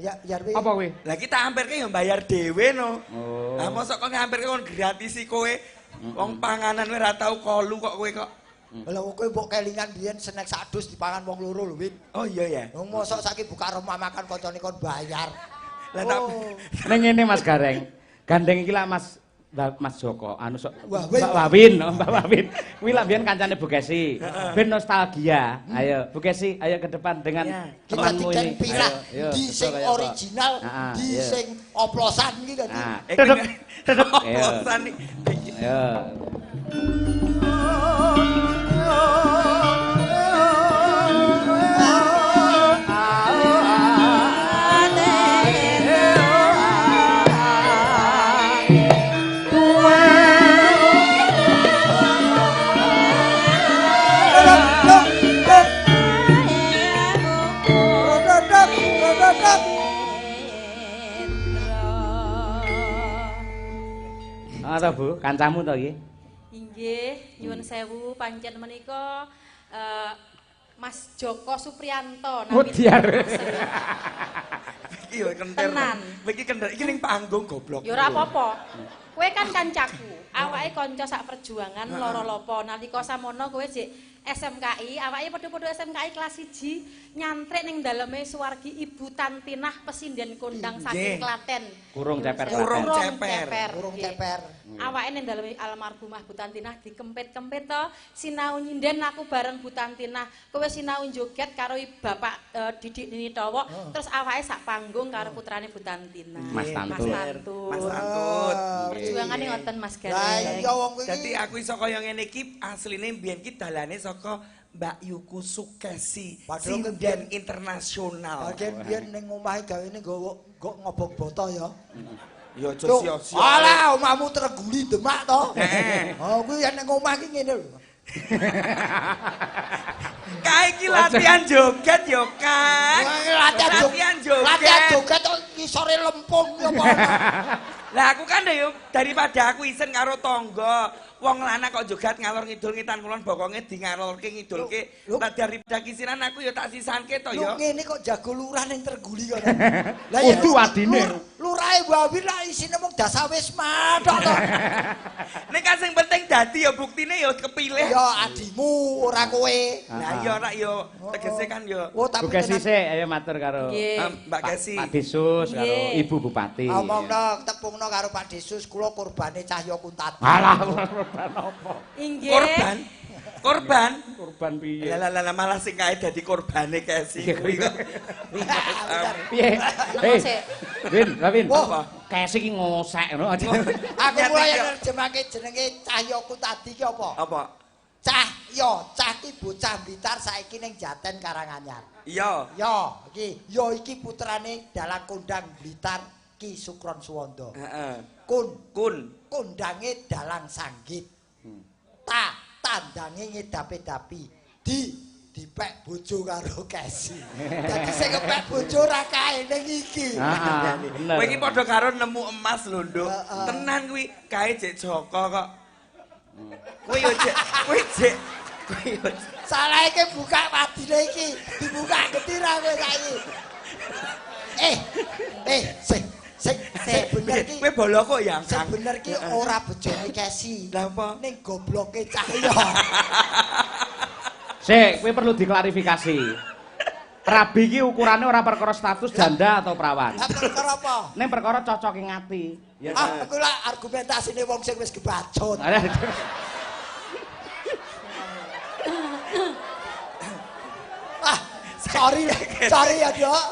Ya, Yarwe. Apa kuwi? Lah iki tak ampirke ya bayar dhewe no. Oh. Lah mosok kok ngampirke kon gratisi kowe. Wong panganan kowe ora tau kolu kok kowe kok. Lah kowe mbok kelingan biyen snack sak dus dipangan wong loro lho, Win. Oh iya ya. Wong mosok saiki buka rumah makan kancane kon bayar. Lah tak ning ngene Mas Gareng. Gandeng iki lak Mas Mas Joko anu sok Mbak Wawin, Mbak Wawin. Kuwi lak biyen kancane Bu Kesi. Ben nostalgia. Ayo Bu Kesi, ayo ke depan dengan temanmu ini. Ayo, di sing original, di sing oplosan iki dadi. Duduk, duduk. Oplosan iki. Ayo. Ah, Bu, kancamu to iki? Inggih, nyuwun sewu pancen menika Mas Joko Supriyanto nami. Iki yo kenter. Iki kenter, iki ning panggung goblok. Ya ora apa-apa. Kowe kan kancaku, awake kanca sak perjuangan loro lopo. Nalika samono kowe jek SMKI, awake padha-padha SMKI kelas 1 nyantrik ning daleme suwargi Ibu Tantinah pesinden kondang saking Klaten. Kurung ceper. Kurung ceper. Kurung ceper. Awake ning daleme almarhumah Bu Tantinah dikempit-kempit to, sinau nyinden aku bareng Bu Tantinah. Kowe sinau joget karo Bapak Didik Nini Thowok, terus awake sak panggung karo putrane Bu Tantinah. Mas Tantut. Mas Tantut. Perjuangane ngoten Mas Gareng. Lah iya wong kuwi. Dadi aku iso kaya ngene iki asline mbiyen ki dalane saka Mbak Yuku Sukesi, sinden internasional. Padahal biyen ning omahe gawene nggawa ngobong boto ya. Ya aja sia-sia. Alah omahmu Trengguli Demak to. Oh kuwi yen ning omah ki ngene lho. Kae iki latihan joget ya, Kang. Latihan joget. Latihan joget kok ngisore lempung ya apa. Lah aku kan yo daripada aku isen karo tangga, wong lanang kok joget ngalor ngidul ngitan kulon bokonge di ngalorke ngidulke. Lah daripada kisinan aku yo tak sisanke to yo. Lho ngene kok jago lurah ning Trengguli kono. Lah ya kudu adine. Lurahe Wawin lah isine mung dasawisma tok to. Nek kan sing penting dadi ya buktine ya kepilih. Ya adimu ora kowe. Lah iya ora ya tegese kan ya. Bu Kesi sik ayo matur karo Mbak Kesi. Pak Desus karo Ibu Bupati. Omongno tepungno karo Pak Desus kula kurbane Cahya Kuntadi. Alah korban apa? Inggih. Korban. Korban. Korban piye? Lah lah lah malah sing kae dadi korbane Kesi kuwi kok. Piye? Eh. Win, Win. Kesi iki ngosek ngono. Aku mulai nerjemake jenenge Cahya Kuntadi ki apa? Apa? Cahya, cah ki bocah Blitar saiki ning Jaten Karanganyar. Iya. Ya, iki ya iki putrane dalang kondang Blitar Ki Sukron Suwondo. Heeh. Kun, kun kondange dalang sanggit. Ta, tandange ngedapi-dapi. Di, dipek bojo karo Kesi. Dadi sing kepek bojo ora kae ning iki. Heeh, bener. Kowe iki padha karo nemu emas lho, Nduk. Tenan kuwi kae jek Joko kok. Kowe yo jek, kowe jek. Kowe yo. Salah iki buka wadine iki, dibuka getira kowe saiki. Sing sing bener ki. Kowe bolo kok ya, Sing bener ki ora bejone Kesi. Lah apa? Ning gobloke Cahya. Sik, kowe perlu diklarifikasi. Rabi ki ukurane ora perkara status janda atau perawan. Lah perkara apa? Ning perkara cocoke ngati. Ya. Ah, aku lah argumentasine wong sing wis kebacut. Ah, sorry, sorry ya, Dok.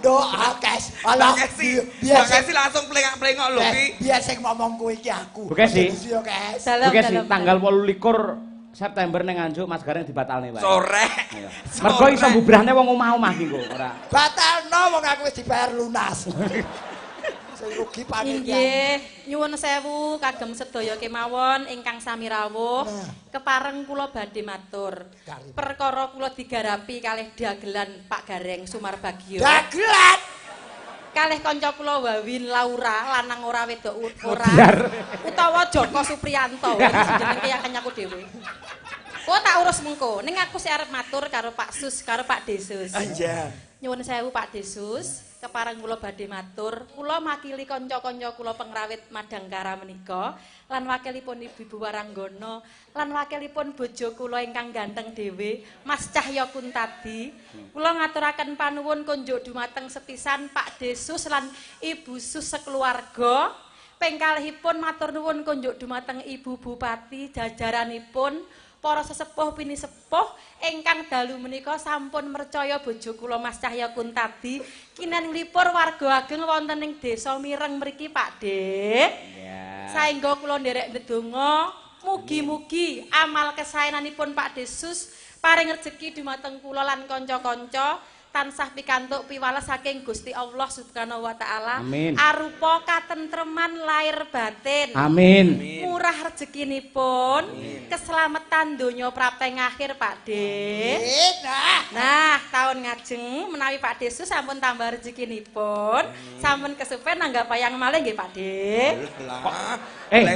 Dok, Kes. Alah, Mbak Kesi langsung plengak-plengok lho ki. Biar sing ngomong kowe iki aku. Bu Kesi. Bu Kesi, tanggal 28 September ning Nganjuk Mas Gareng dibatalne wae. Sore. Mergo iso mbubrahne wong omah-omah ki kok ora. Batalno wong aku wis dibayar lunas. Sing rugi panitia. Nggih, nyuwun sewu kagem sedaya kemawon ingkang sami rawuh. Kepareng kula badhe matur. Perkara kula digarapi kalih dagelan Pak Gareng Sumarbagio. Dagelan. Kalih kanca kula Wawin Laura, lanang ora wedok ora. Utawa Joko Supriyanto, jenenge yakin aku dhewe. Kok tak urus mengko. Ning aku sik arep matur karo Pak Sus, karo Pak Desus. Iya. Nyuwun sewu Pak Desus, kepareng kula badhe matur, kula makili kanca-kanca kula pengrawit Madangkara menika, lan wakilipun Ibu-ibu Waranggana, lan wakilipun bojo kula ingkang ganteng dhewe, Mas Cahya Kuntadi. Kula ngaturaken panuwun kunjuk dumateng sepisan Pak Desus lan Ibu Sus sekeluarga. Ping kalihipun matur nuwun kunjuk dumateng Ibu Bupati jajaranipun para sesepuh pinisepuh ingkang dalu menika sampun mercaya bojo kula Mas Cahya Kuntadi kinen nglipur warga ageng wonten ing desa Mireng mriki Pak De. Yeah. Saengga kula nderek ndedonga mugi-mugi amal kesaenanipun Pak Desus paring rejeki dumateng kula lan kanca-kanca tansah pikantuk piwales saking Gusti Allah Subhanahu wa taala arupa katentreman lahir batin. Amin. Murah rezekinipun, keselamatan donya prapteng akhir Pak De. Nah, tahun ngajeng menawi Pak Desus sampun tambah rezekinipun, sampun kesupen nanggap wayang malih nggih Pak De.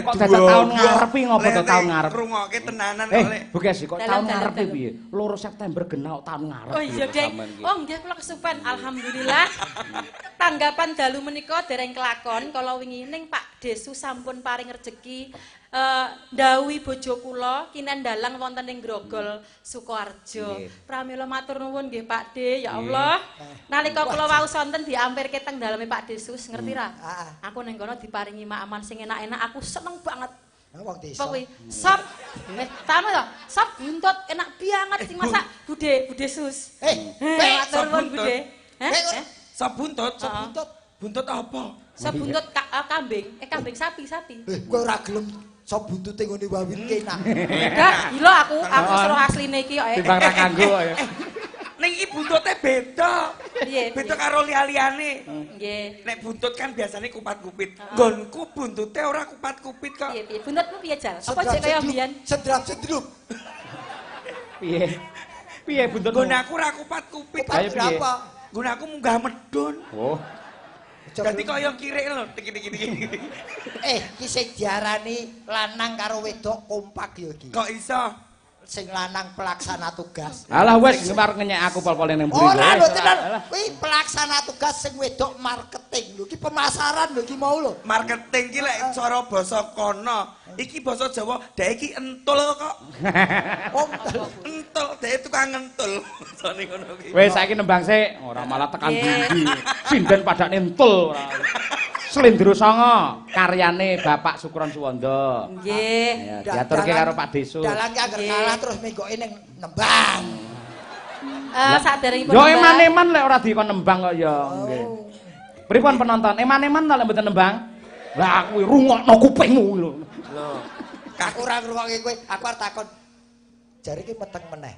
Kok dadak tahun ngarep iki ngopo to tahun ngarep? Ngrungokke tenanan kok lek. Bu Kesi kok tahun ngarep piye? 2 September genah tahun ngarep. Oh iya, Dek. Oh nggih kula kesupen alhamdulillah. Tanggapan dalu menika dereng kelakon kala wingi ning Pak Desu sampun paring rejeki ndhawuhi bojo kula kinen dalang wonten ing Grogol Sukoharjo. Pramila matur nuwun nggih Pak De, ya Allah. Nalika kula wau sonten diampirke teng daleme Pak Desus, ngerti ra? Aku ning kono diparingi maeman sing enak-enak, aku seneng banget. Wong desa. Kuwi sop, tamu to, sop buntut enak banget sing masak Bude Sus. Matur nuwun Bude. Heh? Sop buntut, sop buntut. Buntut apa? Sop buntut kambing, kambing sapi. Kowe ora gelem sop buntute ngene Wawin enak. Enggak, gila aku seru asline iki kok. Timbang ra kanggo kok ya. Ning iki buntute beda. Beda karo liya-liyane. Nggih. Nek buntut kan biasane kupat-kupit. Nggonku buntute ora kupat-kupit kok. Piye piye? Buntutmu piye, Jal? Apa jek kaya mbiyen? Sedrap-sedrup. Piye? Piye buntutmu? Nggon aku ora kupat-kupit. Apa? Nggon aku munggah medun. Oh. Dadi kaya kirik lho, tiki-tiki. Iki sing diarani lanang karo wedok kompak ya iki. Kok iso? Sing lanang pelaksana tugas. Alah wis ngemar ngenyek aku pol-pole ning mburi. Ora lho tenan. Kuwi pelaksana tugas sing wedok marketing lho. Iki pemasaran lho iki mau lho. Marketing iki lek cara basa kono, iki basa Jawa, dhek iki entul kok. Oh, entul, dhek tukang entul. Basane ngono ki. Wis saiki nembang sik, ora malah tekan ndi. Sinden padane entul ora. Slendro Sanga karyane Bapak Sukron Suwondo. Nggih. Diaturke karo Pak Desus. Dalang ki angger kalah terus menggoke ning nembang. Saderengipun. Yo eman-eman lek ora dikon nembang kok ya nggih. Pripun penonton? Eman-eman ta lek mboten nembang? Lah kuwi rungokno kupingmu lho. Lho. Aku ora ngrungokke kowe, aku arep takon. Jare ki meteng meneh.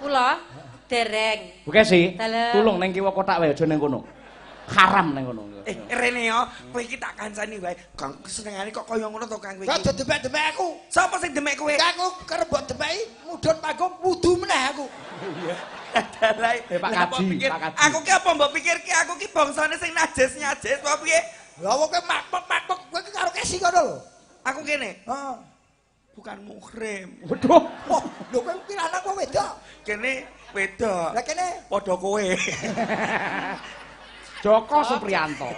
Kula dereng. Bu Kesi, tulung ning kiwa kotak wae aja ning kono. Haram ning kono. Rene yo, kowe iki tak kancani wae. Kang senengane kok kaya ngono to Kang kowe iki. Aja demek-demek aku. Sapa sing demek kowe? Aku kerep mbok demeki mudhun panggung wudu meneh aku. Iya. Dalah. Pak Kaji, Pak Kaji. Aku ki apa mbok pikir ki aku ki bangsane sing najis-najis apa piye? Lah wong kowe makmuk-makmuk kowe ki karo Kesi ngono lho. Aku kene. Heeh. Bukan muhrim. Waduh. Oh, lho kowe ki lanang apa wedok? Kene wedok. Lah kene padha kowe. Joko Supriyanto.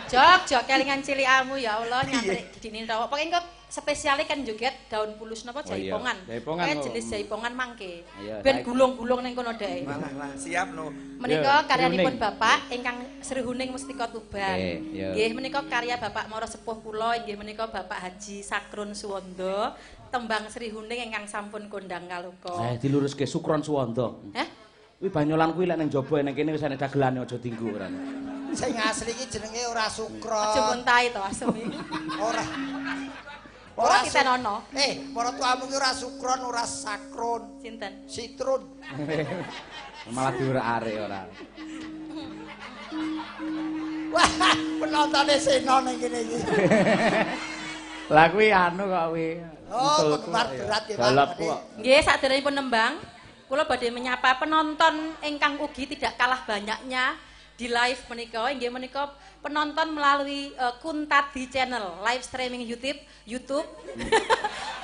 Jok, jok kelingan cilikamu ya Allah nyantrik didini tawa. Pokoke engko spesiale kan joget daun pulus napa jaipongan. Kayak jenis jaipongan mangke. Ben gulung-gulung ning kono dae. Malah siap no. Menika karyanipun Bapak ingkang Sri Huning Mustika Tuban. Nggih menika karya Bapak Mara Sepuh kula inggih menika Bapak Haji Sakrun Suwondo, tembang Sri Huning ingkang sampun kondang kaloka. Diluruske Sukron Suwondo. Heh? Kuwi banyolan kuwi lek ning jaba ning kene wis ana dagelane aja dinggo ora. Sing asli iki jenenge ora Sukron. Aja muntahi to asem iki. Ora. Ora titenono. Para tuamu ki ora Sukron, ora Sakrun. Sinten? Sitrun. Malah diurak-arik ora. Wah, penontone seno ning kene iki. Lah kuwi anu kok kuwi. Oh, penggemar berat ya, Pak. Nggih, saderengipun nembang, kula badhe menyapa penonton ingkang ugi tidak kalah banyaknya di live menika. Inggih menika penonton melalui Kuntadi Channel, live streaming YouTube.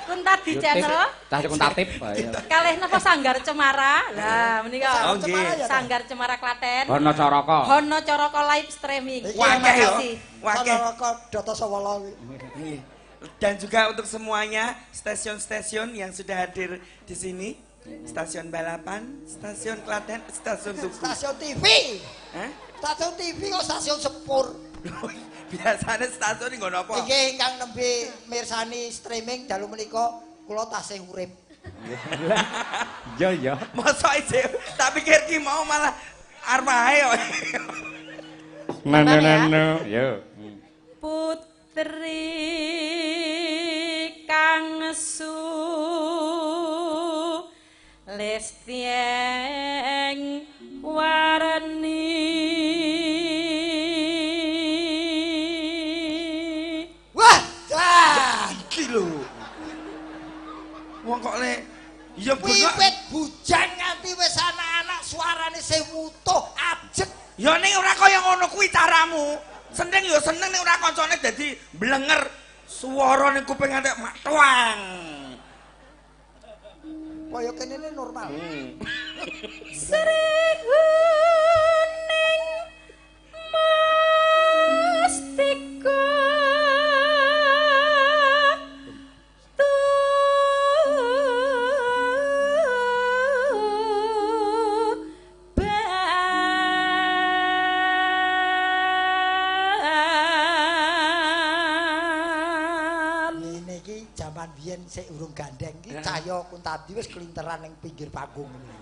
Kuntadi Channel. Cah Kuntatip. Kalih napa Sanggar Cemara. Lah menika. Oh, nggih. Sanggar Cemara Klaten. Hono Caraka. Hono Caraka live streaming. Wakeh yo. Wakeh. Caraka Data Sawala kuwi. Dan juga untuk semuanya stasiun-stasiun yang sudah hadir di sini. Stasiun Balapan, Stasiun Klaten, Stasiun Tugu. Stasiun TV. Hah? Stasiun TV kok stasiun sepur. Biasanya stasiun nggo napa? Nggih ingkang nembe mirsani streaming dalu menika kula tasih urip. Iya iya. Mosok isih tak pikir ki mau malah arwahe kok. Nano nano. Yo. Putri kang su lestieng warni. Wah, dah iki lho. Wong kok le ya wiwit bujang nganti wis anak-anak suarane sing wutuh ajeg. Ya ning ora kaya ngono kuwi caramu. Seneng ya seneng ning ora kancane dadi blenger suara ning kuping nganti mak tuang. Kaya kene ne normal. Sri huning mastika Ngene iki jaman biyen sik urung gandeng iki Cahya Kuntadi wis klinteran ning pinggir panggung ngene.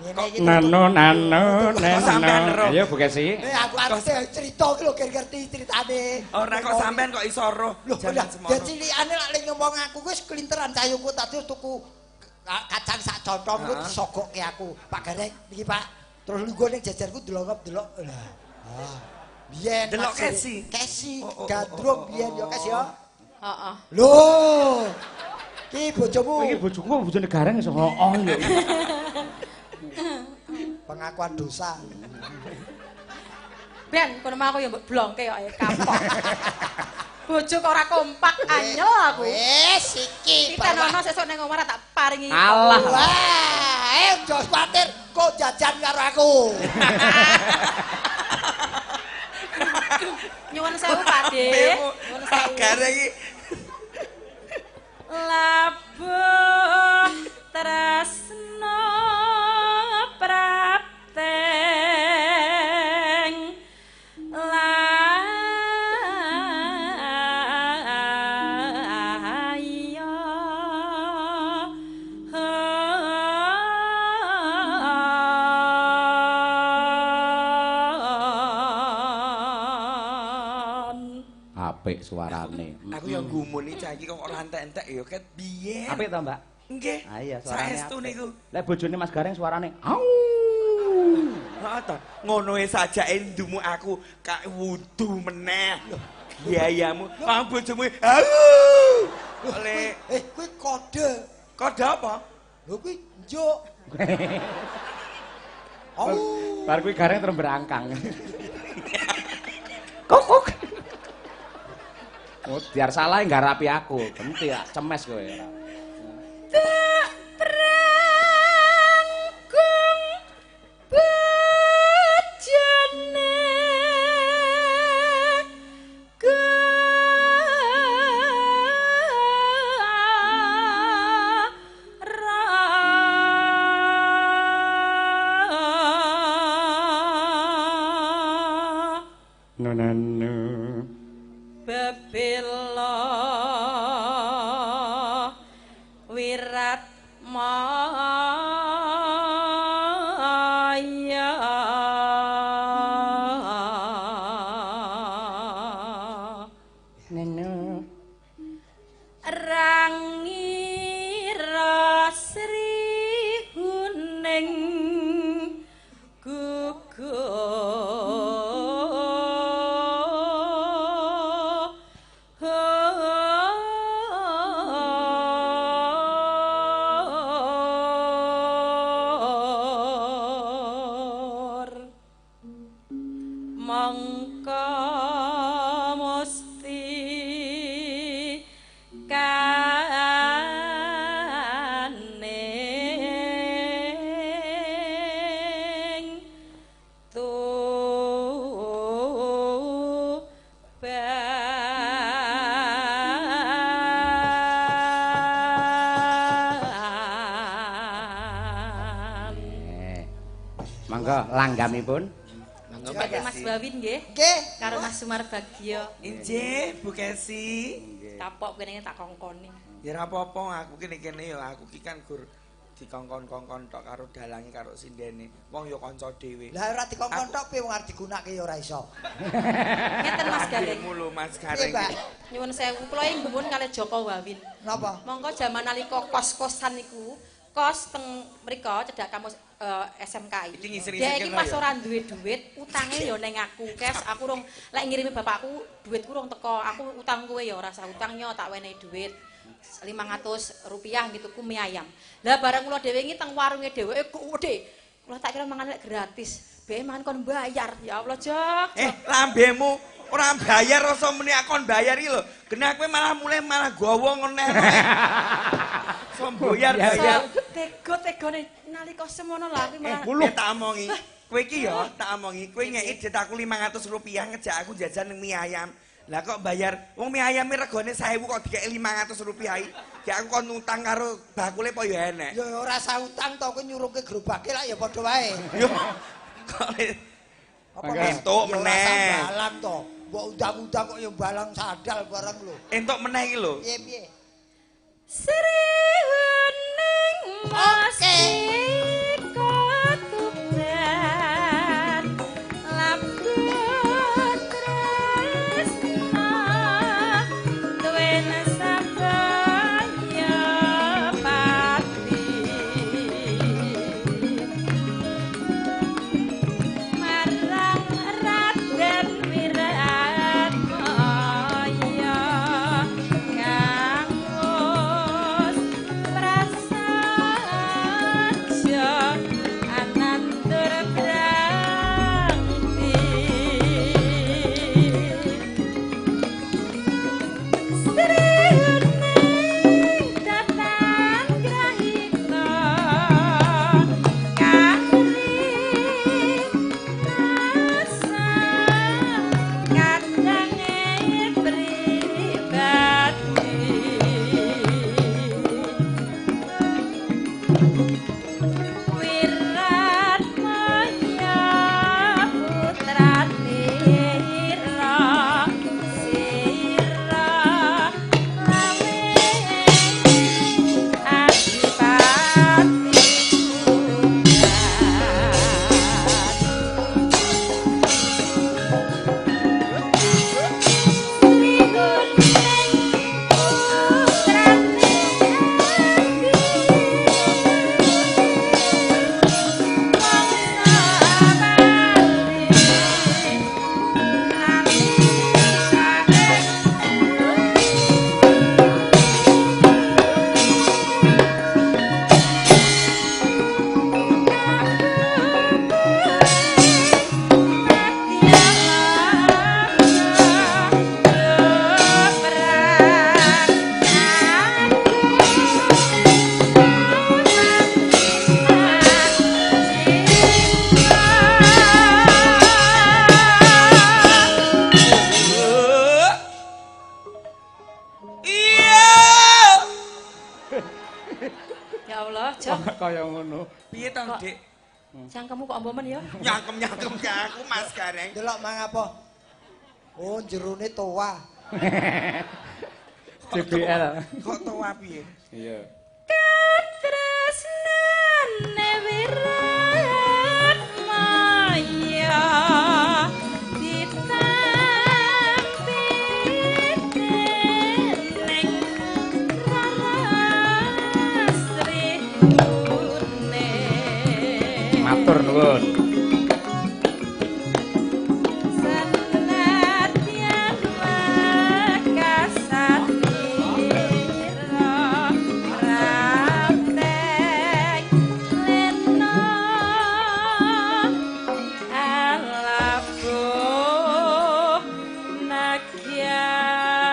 Ngene iki nano nano nano. Ayo Bu Kesi. Nek aku arep cerita iki lho ngerti ceritane. Ora kok sampean kok iso roh jaman semono. Lho cilikane lak le ngomong aku wis klinteran Cahya Kuntadi wis tuku kacang sak contong kuwi disogokke aku. Pak Gareng niki Pak. Terus lungguh ning jejerku delok-delok. Lah. Ah. Biyen delok Kesi. Kesi gandrung biyen ya Kes ya. Heeh. Lho. Ki bojomu. Iki bojoku bojone Gareng iso heeh lho. Pengakuan dosa. Ben kono mah aku ya mbok blongke kok ya kapok. Bojo kok ora kompak anyel aku. Wis iki. Titenono sesuk ning omah tak paringi. Alah. Wah, aja kuwatir kok jajan karo aku. Nyuwun sewu Pak De. Nyuwun sewu. Gareng iki. Labuh tresno prapteng layo Apik suarane. Aku yang gumun iki cah iki kok ora entek-entek ya ket biyen. Apik to, Mbak? Nggih. Ah iya suarane. Saestu niku. Lek bojone Mas Gareng suarane au. Heeh to. Ngono e sajake ndumu aku kak wudu meneh. Biayamu, ah bojomu au. Oleh kuwi kode. Kode apa? Lho kuwi njuk. Au. Bar kuwi Gareng terus berangkang. Kok. Oh, biar salah nggarapi aku. Genti ya, cemes kowe. Tak prangkung bojone No no. Bebela wirat maya neno rangira sri huning gugur. Monggo langgamipun. Monggo Mas Wawin nggih. Nggih. Karo Mas Sumarbagio. Injih, Bu Kesi. Kapok kene tak kongkoni. Ya ora apa-apa, aku kene-kene ya aku ki kan gur dikongkon-kongkon tok karo dalange karo sindene. Wong ya kanca dhewe. Lah ora dikongkon tok piye wong arep digunake ya ora iso. Ngeten Mas Gareng. Lho Mas Gareng. Nyuwun sewu kula ing gumun kalih Joko Wawin. Napa? Monggo jaman nalika kos-kosan niku, kos teng mriko cedhak kampus SMKI. Dia iki pas ora duwe duit, utange ya ning aku, Kes. Aku rong lek ngirimi bapakku, duitku rong teko. Aku utang kowe ya ora usah utang nyo, tak wenehi duit 500 rupiah gitu ku mie ayam. Lah bareng kula dhewe iki teng warunge dheweke gede. Kula tak kira mangan lek gratis. Be mangan kon bayar. Ya Allah, Jok. Lambemu ora bayar rasa muni aku kon bayar iki lho. Genah kowe malah mulih malah gawa ngene. Somboyar bayar. Tego-tegone nalika semono lho aku malah. Tak omongi. Kowe iki ya tak omongi, kowe ngeki duit aku 500 rupiah ngejak aku jajan ning mie ayam. Lah kok bayar wong mie ayam regane 1000 kok dikeki 500 rupiah iki. Gek aku kon utang karo bakule apa ya enek. Ya ora usah utang to kowe nyuruhke gerobake lak ya padha wae. Yo kok apa entuk meneh. Balang to. Mbok undang-undang kok ya balang sandal bareng lho. Entuk meneh iki lho. Piye piye? Sri Huning Mas. Kaya ngono. Piye to, Dik? Cangkemmu kok ombomen ya? Nyangkem-nyangkem ke aku Mas Gareng. Delok mang apa? Oh, jerone toa. JBL. Kok toa piye? Iya. Katresnane wirat maya ditampi dening Rarasri Kuning. Matur nuwun. Senadyan wekasanira raptek lena alabuh nagyan.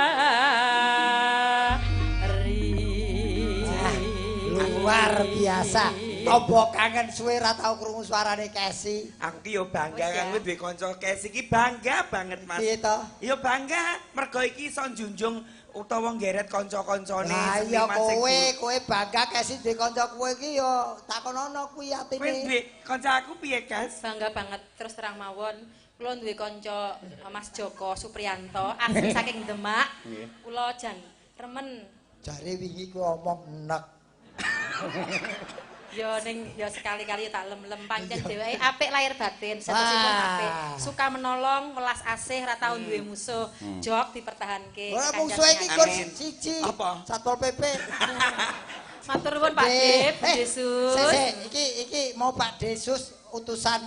Luar biasa. Tombo kangen suwe ra tau krungu suarane Kesi. Aku ki yo bangga kang duwe kanca Kesi ki bangga banget, Mas. Piye to? Yo bangga mergo iki iso njunjung utawa nggeret kanca-kancane. Lah iya kowe bangga Kesi duwe kanca kowe iki yo takonono kuwi atine. Kowe duwe kanca aku piye, Kes? Bangga banget terus terang mawon. Kula duwe kanca Mas Joko Supriyanto asli saking Demak. Kula jan remen. Jare wingi ku omong enek. Yo ning yo sekali-kali tak lem-lem pancen dheweke apik lahir batin, satosipun apik, suka menolong, welas asih, ra tau duwe musuh. Jok dipertahanke. Ora musuhe iki gur siji. Apa? Satpol PP. Matur nuwun Pak Dep, Desus. Sik, iki mau Pak Desus utusan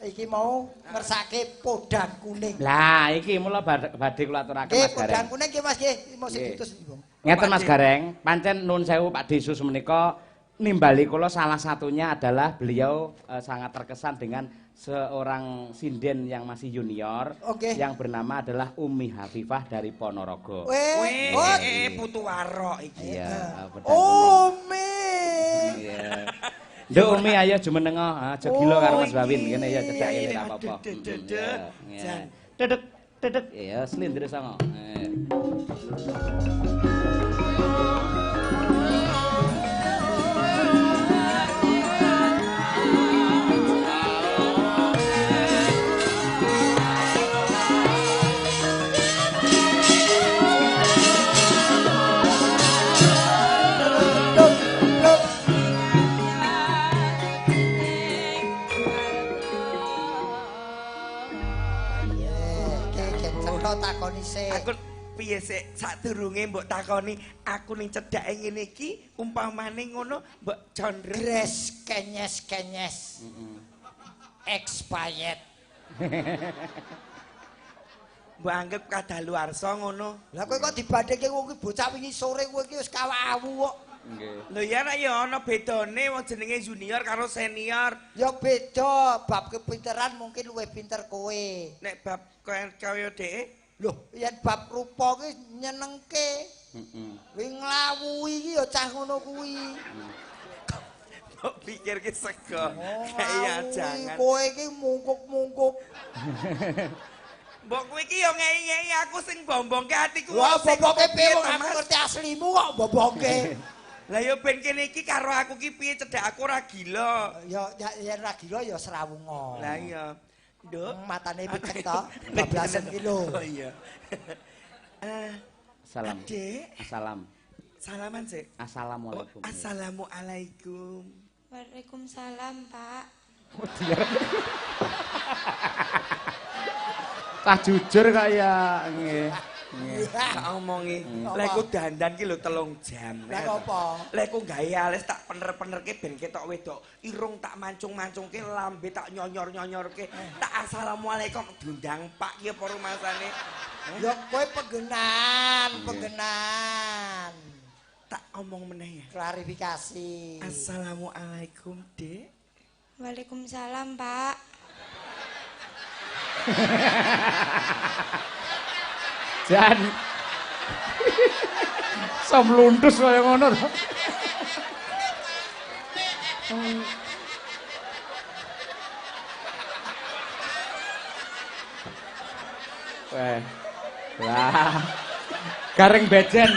iki mau ngersake podang kuning. Lah iki mula badhe kula aturaken Mas Gareng. Podang kuning iki Mas nggih, mau sing diutus iki. Ngeten Mas Gareng, pancen nuwun sewu Pak Desus menika nimbali kula salah satunya adalah beliau sangat terkesan dengan seorang sinden yang masih junior yang bernama adalah Umi Hafifah dari Ponorogo. Wih, putu warok iki. Iya, Umi. Iya. Nduk Umi ayo jumenengo, aja gila karo Mas Bawin kene ya cedhake ora apa-apa. Dedek dedek ya slindre songo. Aku piye sik sadurunge mbok takoni aku ning cedhake ngene iki umpamane ngono mbok condreng gres kenyes-kenyes. Expired. Mbok anggap kadaluarsa ngono. Lah kowe kok dibandingke wong ki bocah wingi sore kowe iki wis kawawu kok. Nggih. Lho ya nek ya ana bedane wong jenenge junior karo senior. Ya beda, bab kepinteran mungkin luwih pinter kowe. Nek bab kaya dheke lho, yen bab rupa ki nyenengke. Heeh. Kuwi nglawuhi iki ya cah ngono kuwi. Kok pikir ki sego. Kaya jangan. Kowe iki mungkuk-mungkuk. Mbok kowe iki ya ngei-ngei aku sing bombongke atiku. Wah, bombongke piye wong aku ngerti aslimu kok bombongke. Lah ya ben kene iki karo aku ki piye cedhak aku ora gila. Ya yen ora gila ya srawunga. Lah iya. Nduk, matane picek to, 12 kilo. Oh iya. Salam. Adik. Assalam. Salaman sik. Assalamualaikum. Oh, assalamualaikum. Waalaikumsalam, Pak. Cah jujur kaya nggih. Tak omongi. Lek ku dandan ki lho 3 jam. Lah apa? Lek ku gawe alis tak pener-penerke ben ketok wedok. Irung tak mancung-mancungke, lambe tak nyonyor-nyonyorke. Tak assalamualaikum diundang Pak ki apa rumasane? Ya kowe penggenan, penggenan. Tak omong meneh ya. Klarifikasi. Assalamualaikum, Dek. Waalaikumsalam, Pak. Jan. Somlundus kaya ngono to. Weh. Lah. Gareng bejen.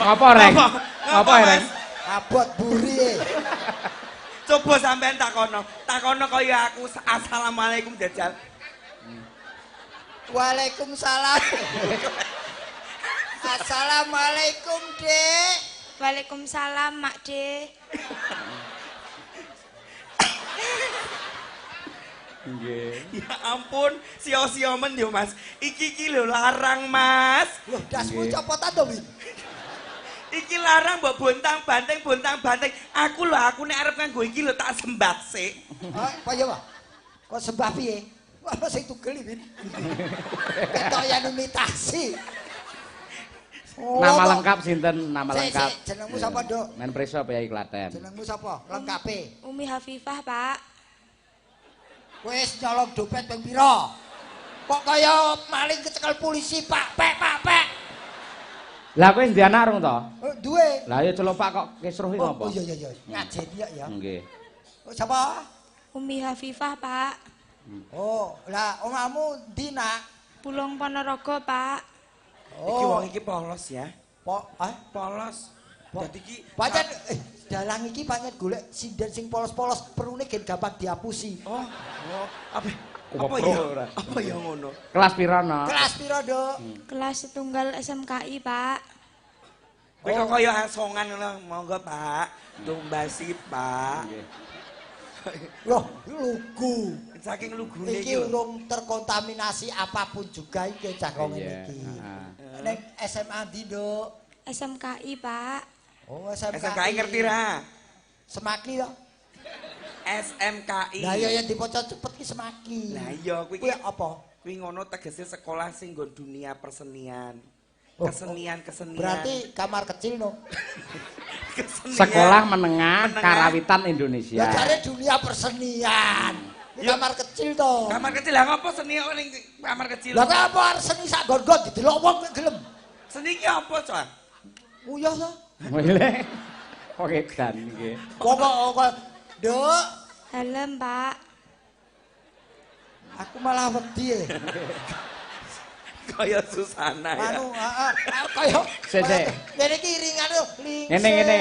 Apa, Reng? Apa, Reng? Abot buri. Coba sampean takono. Takono kaya aku assalamualaikum jajal. Waalaikumsalam. Assalamualaikum, Dek. Waalaikumsalam, Mak Dek. Nggih. Ya ampun, sio-sio men yo, Mas. Iki iki lho larang, Mas. Loh, dasmu copotan to, Wi? Iki larang mbok bontang-banting, bontang-banting. Aku lho, aku nek arep nganggo iki lho tak sembah sik. Oh, apa ya, Pak? Kok sembah piye? Wah, sing tugel iki. Ketok yen imitasi. Oh, nama lengkap sinten? Nama lengkap. Jenengmu sapa, Nduk? Men preso Priyayi Klaten. Jenengmu sapa? Lengkape. Umi Hafifah, Pak. Wis nyolong dompet ping pira? Kok kaya maling kecekel polisi, Pak. Pek, Pak, pek. Lah kowe ndek anak rung to? Duwe. Lah ya celok Pak kok kisruh iki ngopo? Oh iya iya iya. Ngajeni ya. Nggih. Oh sapa? Umi Hafifah, Pak. Oh, lah omahmu ndi, Nak? Pulung Ponorogo, Pak. Oh. Iki wong iki polos ya. Polos. Dadi iki pancen dalang iki pancen golek sinden sing polos-polos, perune gen gampang diapusi. Oh, oh, apa? Apa ya? Apa ya ngono? Kelas pira, Nak? Kelas pira, Dok? Kelas setunggal SMKI, Pak. Kowe kok kaya asongan ngono. Monggo, Pak. Tumbasi, Pak. Loh, lugu. Saking lugune iki urung terkontaminasi apapun juga iki cah kok ngene iki. Ning SMA ndi, Nduk? SMKI, Pak. Oh, SMKI. SMKI ngerti ra? Semaki to? SMKI. Lah iya ya dipoco cepet ki semaki. Lah iya kuwi apa? Kuwi ngono tegese sekolah sing nggon dunia persenian. Oh, Kesenian-kesenian. Berarti kamar kecil no. Kesenian. Sekolah menengah Karawitan Indonesia. Ya jare dunia persenian. Ya, kamar kecil to. Kamar kecil lah ngopo seni kok ning kamar kecil? Lah kok apa arep seni sak nggon-nggon didelok wong kok gelem. Seni ki apa, Cak? Uyah to. Boleh. Kok edan nggih. Kok kok Nduk. Dalem, Pak. Aku malah wedi. Kaya Susana ya. Anu, heeh. Kaya sik. Ngene iki iringane lingser. Ngene-ngene.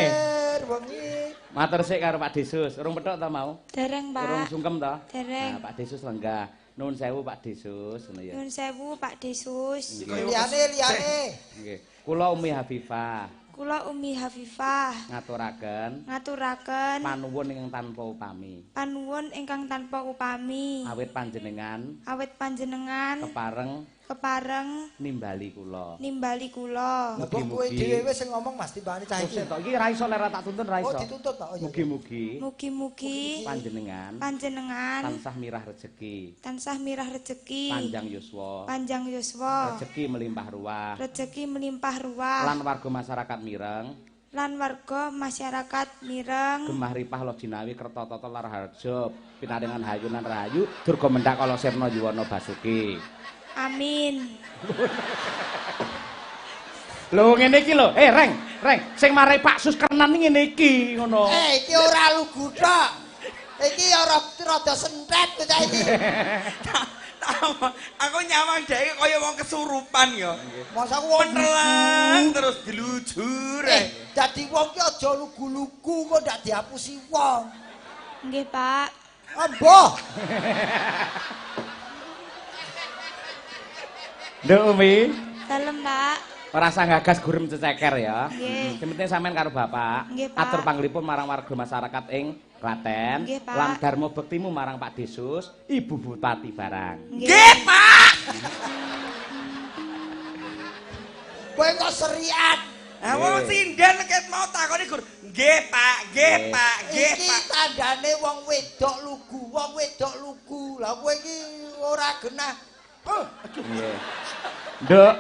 Wengi. Matur sik karo Pak Desus. Urung petuk ta mau? Dereng, Pak. Urung sungkem ta? Dereng. Nah, Pak Desus lenggah. Nuwun sewu Pak Desus ngono ya. Nuwun sewu Pak Desus. Liyane, liyane. Nggih. Kula Umi Hafifah. Kula Umi Hafifah. Ngaturaken. Ngaturaken. Panuwun ingkang tanpa upami. Panuwun ingkang tanpa upami. Awit panjenengan. Awit panjenengan. Kepareng. Kepareng. Nimbali kula. Nimbali kula. Lah kok kowe dhewe wis sing ngomong Mas timbangane cah iki. Tok iki ra iso lek tak tuntun ra iso. Oh dituntut ta. Oh iya. Mugi-mugi. Mugi-mugi panjenengan. Panjenengan tansah mirah rejeki. Tansah mirah rejeki. Panjang yuswa. Panjang yuswa. Rejeki melimpah ruah. Rejeki melimpah ruah. Lan warga masyarakat Mireng. Lan warga masyarakat Mireng. Gemah ripah loh jinawi kerta tata laraharja pinaringan hayunan rahayu durga mendhak kala sirna yuwana basuki. Amin. Lho ngene iki lho, Reng, Reng, sing marai Pak Sus kenan ngene iki ngono. Iki ora lugu tok. Iki ora rada sentet cah iki. Aku nyawang dhek kaya wong kesurupan ya. Masa aku wong menelang terus dilujur. Dadi wong ki aja lugu-lugu kok ndak diapusi wong. Nggih, Pak. Emboh. Nduk Umi. Dalem, Pak. Ora usah gagas gurem ceceker ya. Nggih. Sing penting sampean karo bapak. Nggih, Pak. Atur panglipur marang warga masyarakat ing Klaten. Nggih, Pak. Lan dharma bektimu marang Pak Desus, Ibu Bupati barang. Nggih, Pak. Kowe kok serian. Ha wong sinden ket mau takoni gur. Nggih, Pak. Nggih, Pak. Nggih, Iki Pak. tandane wong wedok lugu, wong wedok lugu. Lah kowe iki ora genah. Oh, aduh. Nggih. Nduk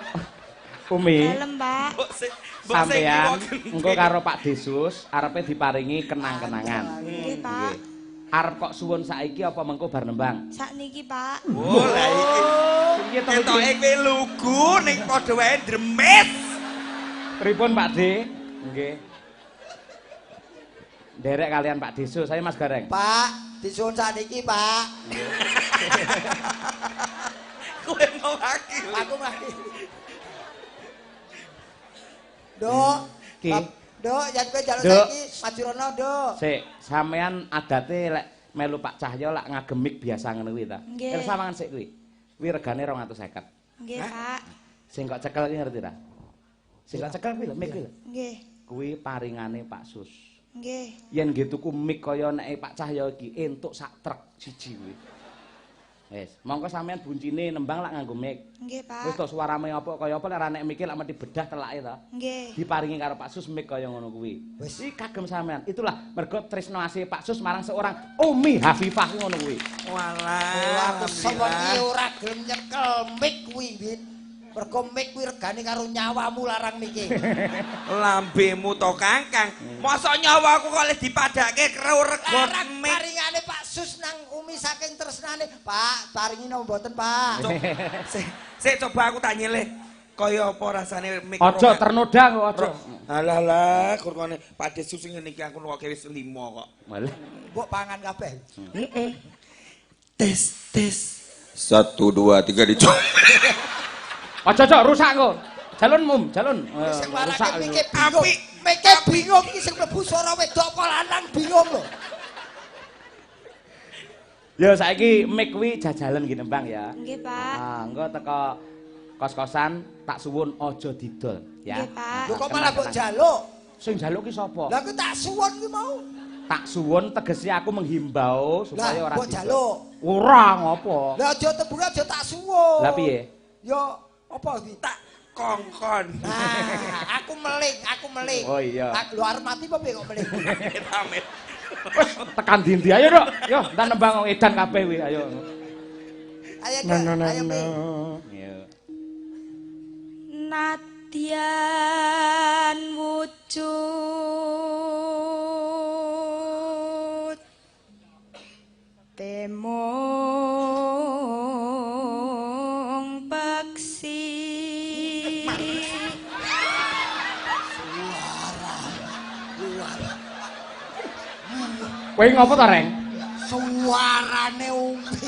Umi. Dalem, Pak. Sampeyan engko karo Pak Desus arepe diparingi kenang-kenangan. Nggih, Pak. Arep kok suwun saiki apa mengko bar nembang? Sakniki, Pak. Oh, lah iki. Piye to iki? Ketoke kowe lugu ning padha wae ndremes. Pripun Pak D? Nggih. Nderek kalian Pak Desus, saya Mas Gareng. Pak, disuwun sakniki, Pak. Kowe mewakili. Aku mewakili. Nduk, Ki. Nduk, yen kowe njaluk Nduk. saiki maju rono, Nduk. Sik, sampean adate lek melu Pak Cahyo lak ngagem mik biasa ngono kuwi ta. Nggih. Sawangan sik kuwi. Kuwi regane 250. Nggih, Pak. Sing kok cekel kuwi ngerti ta? Sing kok cekel kuwi lho, mik kuwi lho. Nggih. Kuwi paringane Pak Sus. Nggih. Yen nggih tuku mik kaya neke Pak Cahyo iki entuk sak truk siji kuwi. Wis, mongko sampean buncine nembang lak nganggo mik. Nggih, Pak. Wis to suarane apa kaya apa lek ra nek mike lak mesti bedah telake to. Nggih. Diparingi karo Pak Sus mik kaya ngono kuwi. Wis. Iki kagem sampean. Itulah mergo tresno asih Pak Sus marang seorang Umi Hafifah ngono kuwi. Walah, Aku sewengi ora gelem nyekel mik kuwi, Win. Mergo mik kuwi regane karo nyawamu larang mike. Lambemu to Kangkang. Mosok nyawaku kok lek dipadake karo rego Larang mik. paringane Pak Sus nang Umi saking tresnane. Pak, paringi napa mboten, Pak? Sik coba aku tak nyilih. Kaya apa rasane mik. Aja ternoda kok aja. Alah lah, kurkone Pak De Sus ngene iki aku nuwoke wis 5 kok. Malah mbok pangan kabeh. Heeh. Tes tes. 1 2 3 dicoba. Aja aja rusak kok. Jalun mum, jalun. Sing warake mikir bingung. Mikir bingung iki sing mlebu swara wedok apa lanang bingung lho. Ya saiki mik kuwi jajalan nggih nembang ya. Nggih, Pak. Ah, engko teko kos-kosan tak suwun aja didol ya. Nggih, Pak. Lho kok malah mbok jaluk? Sing jaluk ki sapa? Lah aku tak suwun ki mau. Tak suwun tegese aku menghimbau supaya ora didol. Mbok jaluk. Ora ngopo. Lah aja tembung aja tak suwun. Lah piye? Ya apa iki? Tak kongkon. Nah, aku meling, aku meling. Oh iya. Lho arep mati apa piye kok meling? Amit. Wis tekan ndi-ndi ayo, Dok. Yo, entar nembang wong edan kabeh kuwi, ayo. Ayo, Dok. Ayo, Ming. Iya. Nadyan wujud temung peksi. Kowe ngopo to, Reng? Suarane Umi.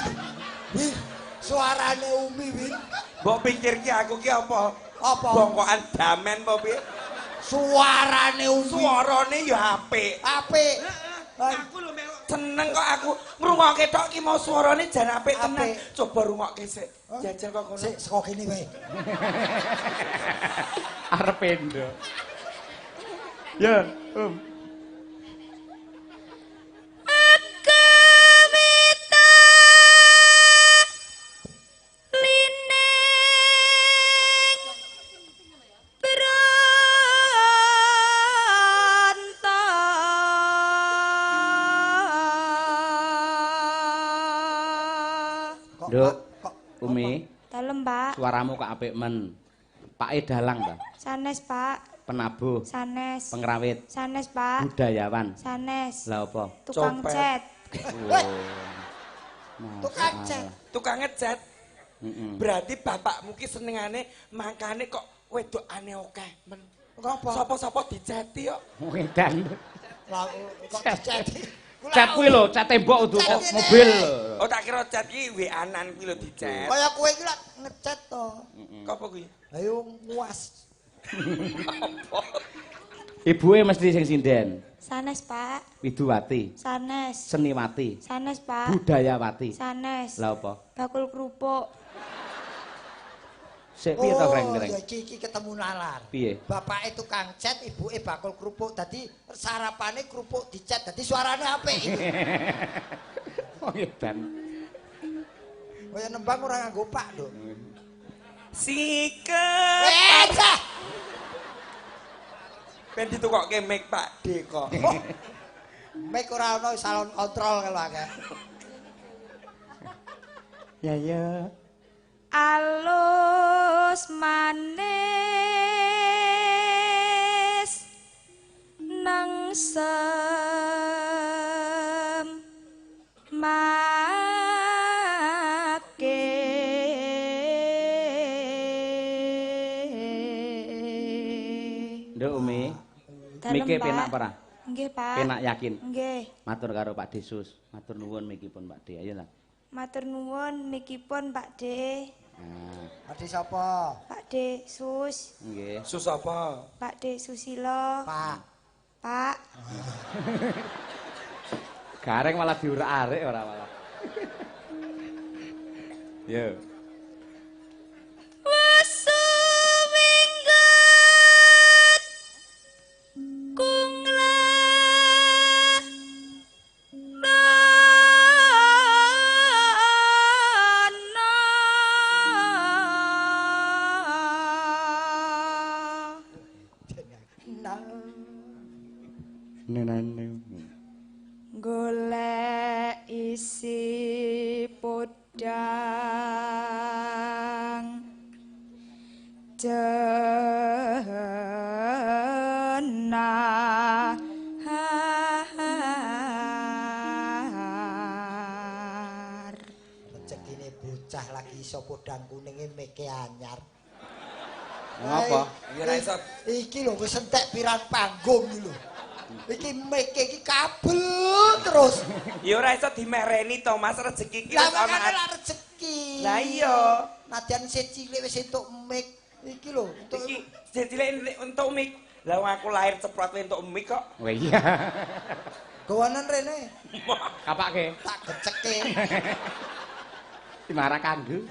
Wih, suarane Umi, Win. Mbok pikir ki aku ki apa? Apa? Bongkokan damen apa piye? Suarane Umi. Suarane ya apik. Apik. Aku lho melok seneng kok aku ngrungokke tok ki mau suarane jan apik tenan. Coba rungokke sik. Jajal kok kono. Sik saka kene wae. Arep endo. Ya, Om. Nduk, Umi. Dalem, Pak. Suaramu kok apik men. Pake dalang ta? Sanes, Pak. Penabuh. Sanes. Pengrawit. Sanes, Pak. Budayawan. Sanes. Lah apa? Tukang cat. Tukang cat. Tukang ngecat. Berarti bapakmu ki senengane mangkane kok wedokane akeh men. Ngopo? Sapa-sapa diceti kok. Wedan. Lah kok diceti? Cat kuwi lho, cat tembok udu mobil. Oh tak kira cat ki WA-nan kuwi lho dicat. Kaya kowe iki lak ngecat to. Kok apa kuwi? Ayo nguas. Apa? Ibuke mesti sing sinden. Sanes, Pak. Widuwati. Sanes. Seniwati. Sanes, Pak. Budayawati. Sanes. Lah apa? Bakul kerupuk. Sik piye to, Reng? Oh, ya iki ketemu nalar. Piye? Bapake tukang cat, ibuke bakul kerupuk. Dadi sarapane kerupuk dicat, dadi suarane apik iki. Wong edan. Kaya nembang ora nganggo pak, Nduk. Siket. Eh, cah. Ben ditukokke mic Pak D kok. Mic ora ono salon kontrol kalau akeh. Ya ya. Alus manis nengsem make. Nduk Umi, mike penak apa ora? Nggih, Pak. Penak yakin? Nggih. Matur karo Pak Desus. Matur nuwun mikipun Pak D. Ayo lah. Matur nuwun mikipun Pak D. Nah. Pak D sapa? Pak D Sus. Nggih. Sus apa? Pak D Susilo. Pak. Pak. Gareng malah diurak-arik ora malah. Yo. Wasuwinggat kungla golek isi podang jenah. Bocah lagi iso podang kuninge meke anyar. Ngapa? Ya ora iso. Iki lho wis entek pirang panggung iki lho. Iki meke iki kabel terus. Ya ora iso dimereni to Mas, rezeki iki wis ana rezeki. Lah iya, nadyan sik cilik wis entuk mik iki lho, entuk iki sik cilik entuk mik. Lah wong aku lahir ceprot entuk mik kok. Oh iya. Gawanan rene. Kapake? Tak geceke. Dimarah kanggo.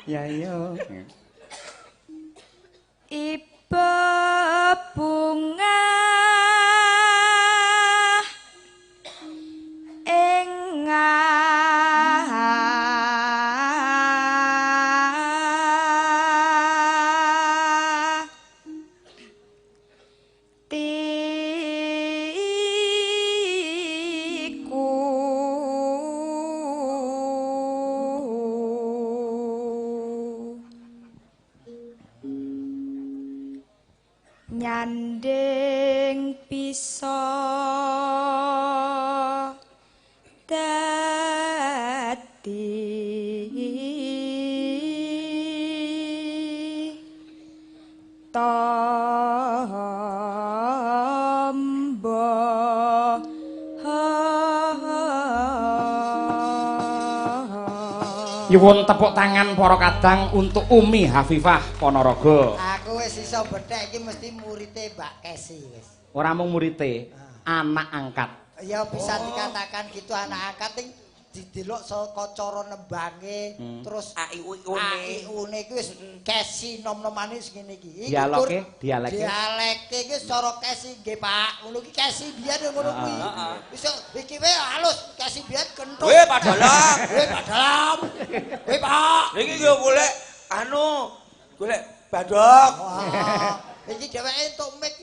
Ya iya. Ibu bunga ing atiku nyanding bisa dadi tombo. Nyuwun tepuk tangan para kadang untuk Umi Hafifah Ponorogo. Aku wis iso bethek iki mesti murite Mbak Kesi wis. Ora mung murite, anak angkat. Ya bisa dikatakan gitu anak angkat ning didelok saka cara nembange terus AIU-ne iki wis Kesi nom-nomane wis ngene iki. Dialoge, dialeke. Dialeke iki cara Kesi nggih Pak. Ngono iki Kesi biyen ngono kuwi. Wis iki wae halus Kesi biyen kenthut. Weh Pak Dalang. Weh Pak Dalang. Weh Pak. Iki yo golek anu, golek badhok. Iki dheweke entuk mic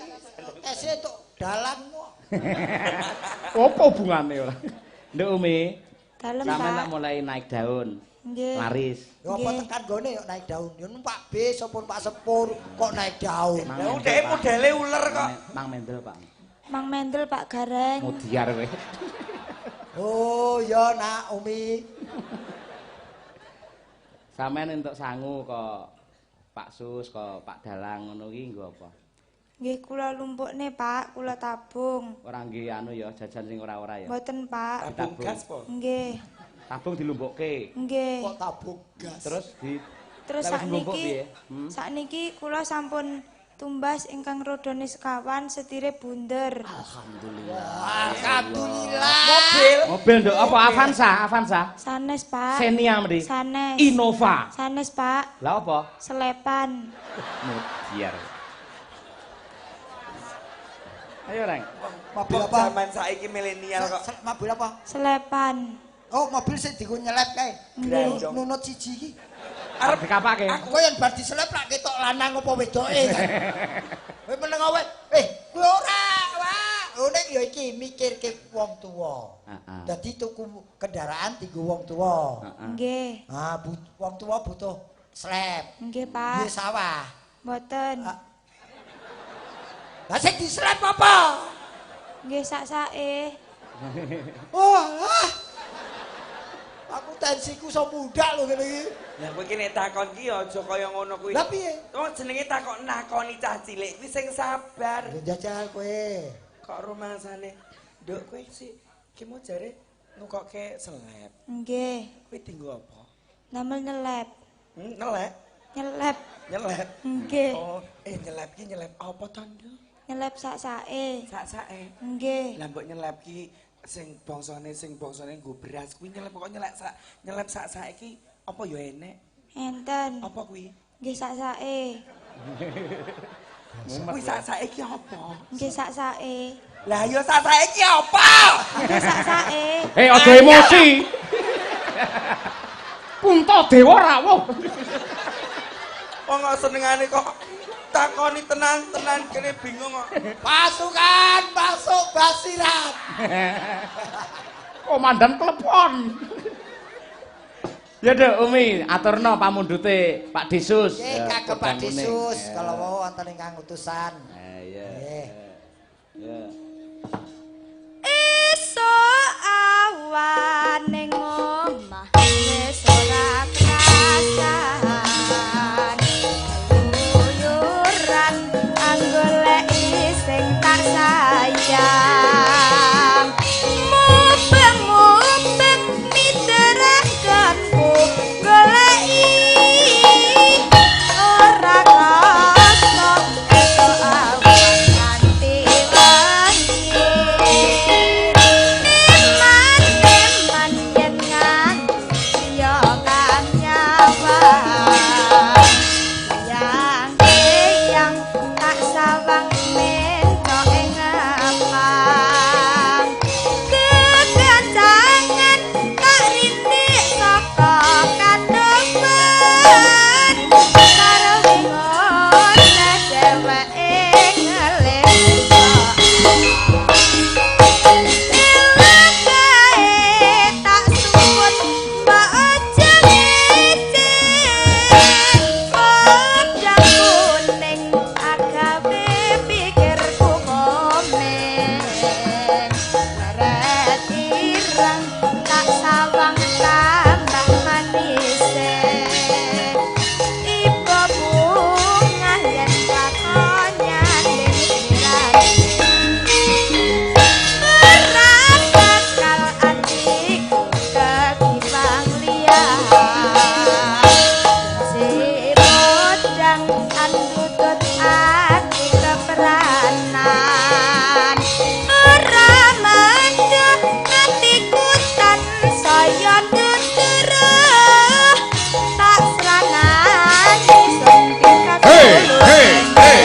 Kesi entuk dalang kok. Apa hubungane ora? Nduk Umi. Dalem, sampeyan tak mulai naik daun. Nggih. Laris. Lho apa tekan gone yo naik daun? Yo numpak bis apa numpak sepur kok naik daun. Lah dhek modele uler kok. Mang Mendel, Pak. Mang Mendel Pak Gareng. Mudiar kowe. Oh, ya nak Umi. Sampeyan entuk sangu kok Pak Sus, kok Pak Dalang ngono iki nggo apa? Nggih kula lumpukne Pak, kula tabung. Ora nggih anu ya jajan sing ora-ora ya. Mboten Pak. Tabung gas po? Nggih. Tabung dilumpukke. Nggih. Kok tabung gas? Terus di terus sakniki sakniki kula sampun tumbas ingkang rodone sekawan setire bunder. Alhamdulillah. Alhamdulillah. Mobil. Mobil nduk apa Avanza? Avanza. Sanes Pak. Xenia mriki. Sanes. Innova. Sanes Pak. Lah apa? Selepan. Mudiar. Ayo Reng. Mobil apa? Zaman saiki milenial kok. Mobil apa? Selepan. Oh, mobil sing dienggo nyelep kae. Nunut siji iki. Arep dikapake. Aku yen bar diselep lak ketok lanang apa wedoke. Kowe meneng wae. Kuwi ora, Wak. Nek ya iki mikirke wong tuwa. Heeh. Dadi tuku kendaraan dienggo wong tuwa. Nggih. Ah, wong tuwa butuh slep. Nggih, Pak. Nggih sawah. Mboten. Lah sing dislep apa? Nggih sak-sake. Oh, ah. Aku tensiku iso mundhak lho ngene iki. Lah kowe iki nek takon ki aja kaya ngono kuwi. Lah piye? Oh jenenge takon nakoni cah cilik kuwi sing sabar. Lho jajal kowe. Kok rumangsane? Nduk kowe sik ki mau jare nukokke selep. Nggih. Kuwi dienggo apa? Namel nyelep. Nelek? Nyelep. Nyelep. Nggih. Oh, nyelep ki nyelep apa to, Nduk? Nyelep sak-sake. Sak-sake. Nggih. Lah mbok nyelep ki sing bangsane nggo beras kuwi nyelep kok nyelep sak-sake ki apa ya enek? Enten. Apa kuwi? Nggih sak-sake. Kuwi sak-sake ki apa? Nggih sak-sake. Lah ya sak-sake ki apa? Nggih sak-sake. Hei aja emosi. Puntadewa rawuh. Wong kok senengane kok takoni tenang-tenan kene bingung kok. Pasukan masuk basiran. Komandan telepon. Ya Dek Umi, aturno pamundhute Pak Disus. Nggih, kagem Pak Disus, kalau wau wonten ingkang utusan. Iya. Nggih. Ya. Esuk awan ning omah wis ora krasan. Keluyuran anggoleki sing tak sayang. Mubeng-mubeng miteranganku goleki ora krasa esuk awan nganti wengi. Eman-eman yen nganti ya kang nyawang. Yang tak sawang mentok ing ngepang. Kekancangan tak rintik saka katepen. Karewe ngoceh dheweke ngelih tok. Elakae tak suwun mbok aja ngece. Podang kuning agawe pikirku komeng. Leret ireng tak sawang tambah manise. Iba bunga yen lakon nyanding slirane. Ora bakal atiku ketimbang liyan. Si podang andutut ati kepranan. Ora mendem atiku tansaya nuturuh. Tak sranani sun Hey, hey, hey.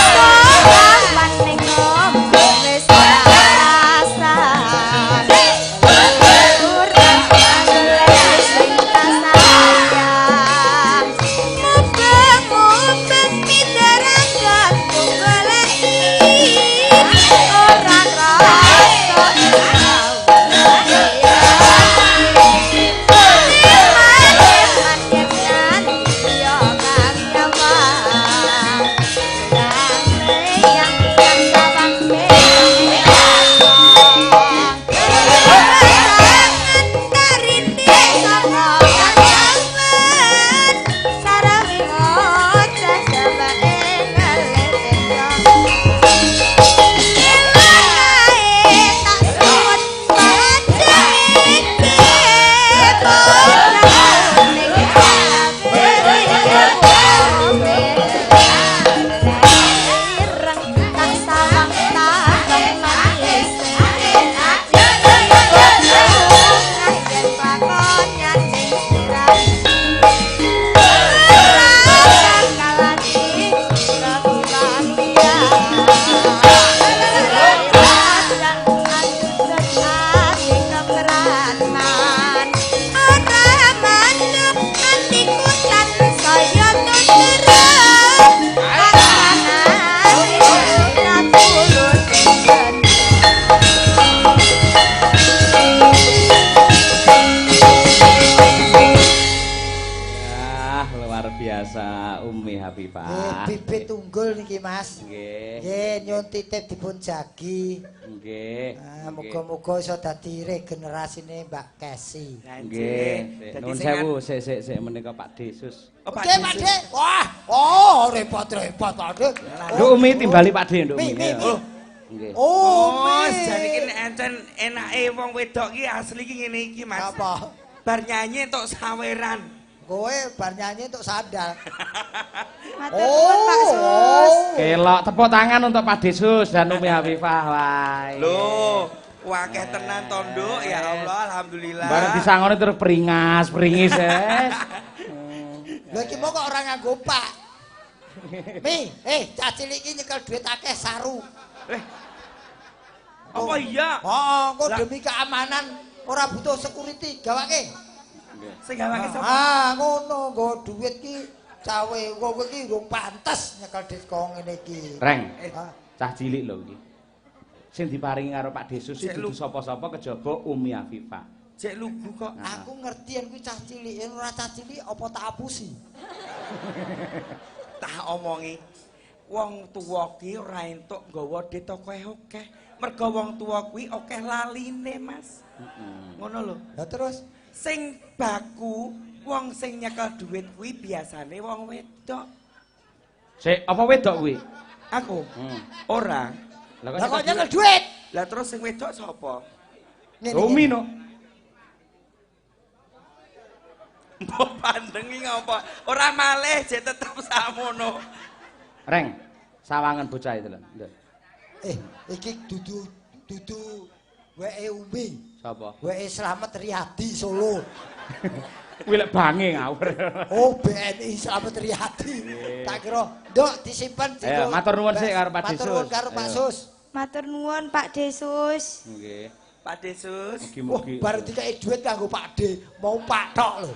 Awan ning omah wis ora krasan. Keluyuran anggoleki sing tak sayang. Mubeng-mubeng miteranganku goleki. Ora krasa eman-eman yen nganti ya kang nyawang. Yang tak sawang mewang. Kekangen karintik saka kajawen. Sarawi ngoceh dheweke ngelih tok. Elakae tak suwun aja ngece. Podang kuning agawe pikirku komeng. Ireng tak sawang tambah manise. Bunga yen lakon nyanding slirane. Ora bakal atiku ketimbang liyan. Padang andutut ati kepranan. Ora mandek atiku tansaya tuturuh. Tak sranani tulus sing gendong. Ah, luar biasa Umi Habibah. Bibit unggul niki Mas. Nggih. Nggih, nyun titip dipun jagi. Nggih. Ah, muga-muga iso dadi regenerasine Mbak Kesi. Nggih. Nuwun sewu, sik sik sik menika Pak Desus. Oh, Pak Nggih, Pak Desus. De. Wah, oh repot-repot Pak De. Nduk Umi timbali Pak De, Nduk Mi, Umi. mi, mi. Nggih. Oh, Oh, Mi. jane iki nek encen enake wong wedok iki asli iki ngene iki, Mas. Apa? Bar nyanyi entuk saweran. Kowe bar nyanyi entuk sandal. Matur nuwun Pak Sus. Kelok tepuk tangan untuk Pak Desus dan Umi Hafifah. Wah. Lho, wakeh tenan to, Nduk. Ya Allah, alhamdulillah. Bareng disangoni terus peringas, peringis, es. Lho iki mau kok ora nganggo Pak. Mi, cah cilik iki nyekel duit akeh saru. Apa iya? Heeh, kok Lah. demi keamanan ora butuh security, gawake. Sing gawake sapa? Ah, ngono nggo dhuwit ki cawe kowe iki urung pantes nyekel dhuwit kok ngene iki. Reng. Cah cilik lho iki. Sing diparingi karo Pak Desus iki dudu sapa-sapa kejaba Umi Afifah. Cek lugu kok. Aku ngerti yen kuwi cah cilik, yen ora cah cilik apa tak apusi. Tak omongi. Wong tuwa ki ora entuk nggawa dhit akeh-akeh. Mergo wong tuwa kuwi akeh laline, Mas. Ngono lho. Lah terus sing baku wong sing nyekel dhuwit kuwi biasane wong wedok. Sik, apa wedok kuwi? Aku. Ora. Lah kok nyekel dhuwit? Lah terus sing wedok sapa? Umi no. Mbok pandengi ngopo? Ora malih jek tetep sakmono. Reng, sawangan bocah itu lho. Iki dudu weke Umi. Sapa? Weke Slamet Riyadi Solo. Kuwi lek bange ngawur. Oh, BNI Slamet Riyadi. Tak kira, nduk disimpen. Ayo, matur nuwun sik karo Pak Desus. Matur nuwun karo Pak Sus. Matur nuwun Pak Desus. Nggih. Pak Desus. Mugi-mugi. Wah, baru dikeki dhuwit kanggo Pak D, mau Pak tok lho.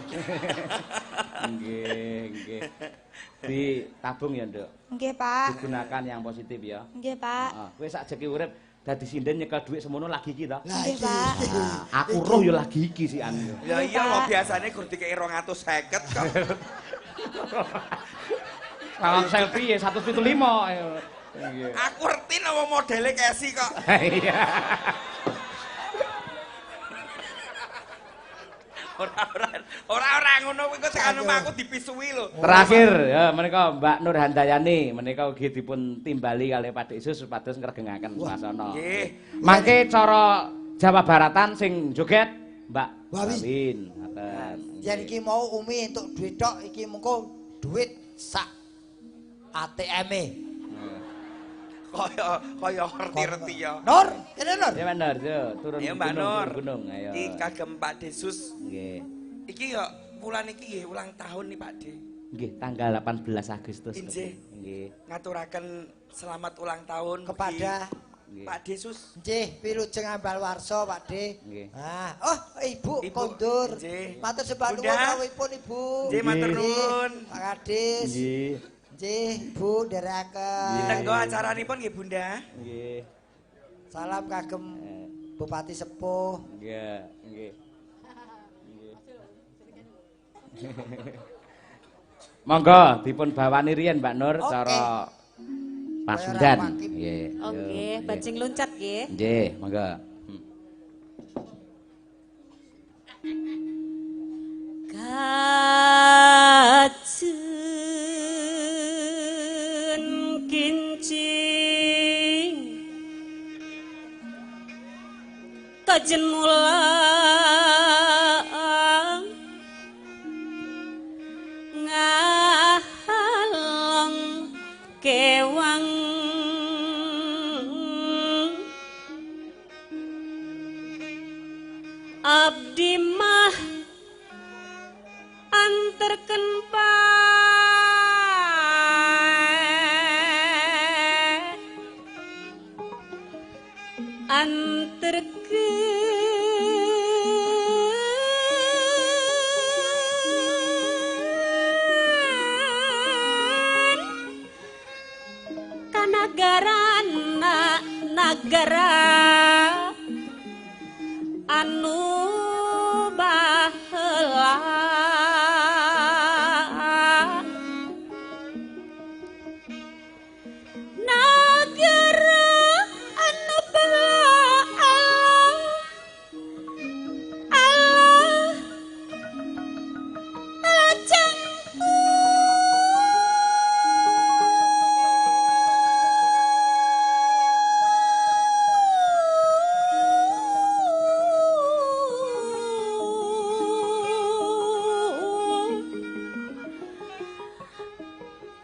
Nggih, nggih. Ditabung ya, Nduk. Nggih, Pak. Digunakan yang positif ya. Nggih, Pak. Heeh. Kowe sak jeki urip dadi sinden nyekel dhuwit semono lagi iki to? Nggih, Pak. Aku roh ya lagi iki sian. Ya iya, wong biasane gur dikeki 250 kok. Salam selfie ya 175. Nggih. Aku ngerti nek modele kesi kok. Iya. Ora ngono kuwi kok tekan omahku dipisuwi lho. Terakhir ya menika Mbak Nur Handayani menika ugi dipun timbali kalih Pak Desus supados ngregengaken swasana. Nggih. Mangke cara Jawa Baratan sing joget Mbak Wawin. Ngoten. Yen iki mau Umi entuk dhuwit tok iki mengko dhuwit sak ATM-e. Kaya ngerti-ngerti ya. Nur, kene Nur. Ya Mbak Nur, yo turun gunung, gunung ayo. Iki kagem Pak Desus. Nggih. Iki ya wulan iki nggih ulang tahun nih Pak De. Nggih, tanggal 18 Agustus. Nggih. Nggih. Ngaturaken selamat ulang tahun kepada Pak Desus. Nggih, wilujeng ambal warsa Pak De. Nggih. Ah, oh Ibu kondur. Matur sembah nuwun rawuhipun Ibu. Nggih, matur nuwun. Pak Kades. Nggih. Nggih, Bu nderekaken. Ditenggo acaranipun nggih Bunda. Nggih. Salam kagem Bupati Sepuh. Nggih, nggih. Monggo dipun bawani riyen Mbak Nur cara Pasundan. Nggih. Oh nggih, bajing loncat nggih. Nggih, monggo. Kajen kincing kajen mulang ngahalong kewang abdi mah anterken anterken kanagaran nagara anu baheula nagara anu baheula Allah lajeng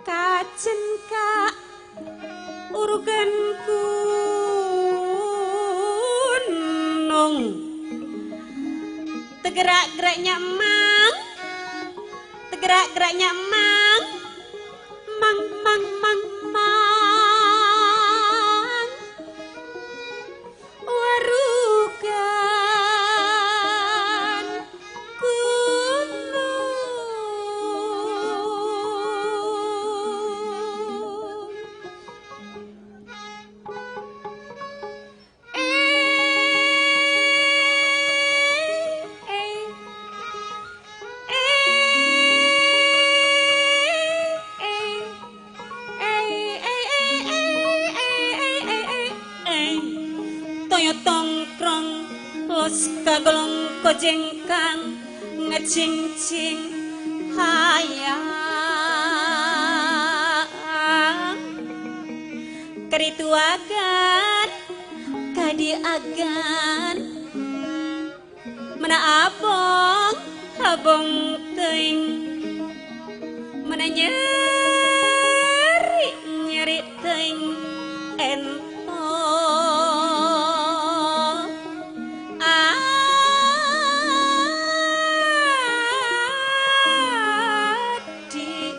kajen ka urugan gunung tegerak-geraknya mang tegerak-geraknya mang mang mang mang mang warugan gunung. Tikus kagolong kojengkang ngecincing hayang kerituagan kadiagan mana abong abong teuing mana nyeri nyeri teuing ento adi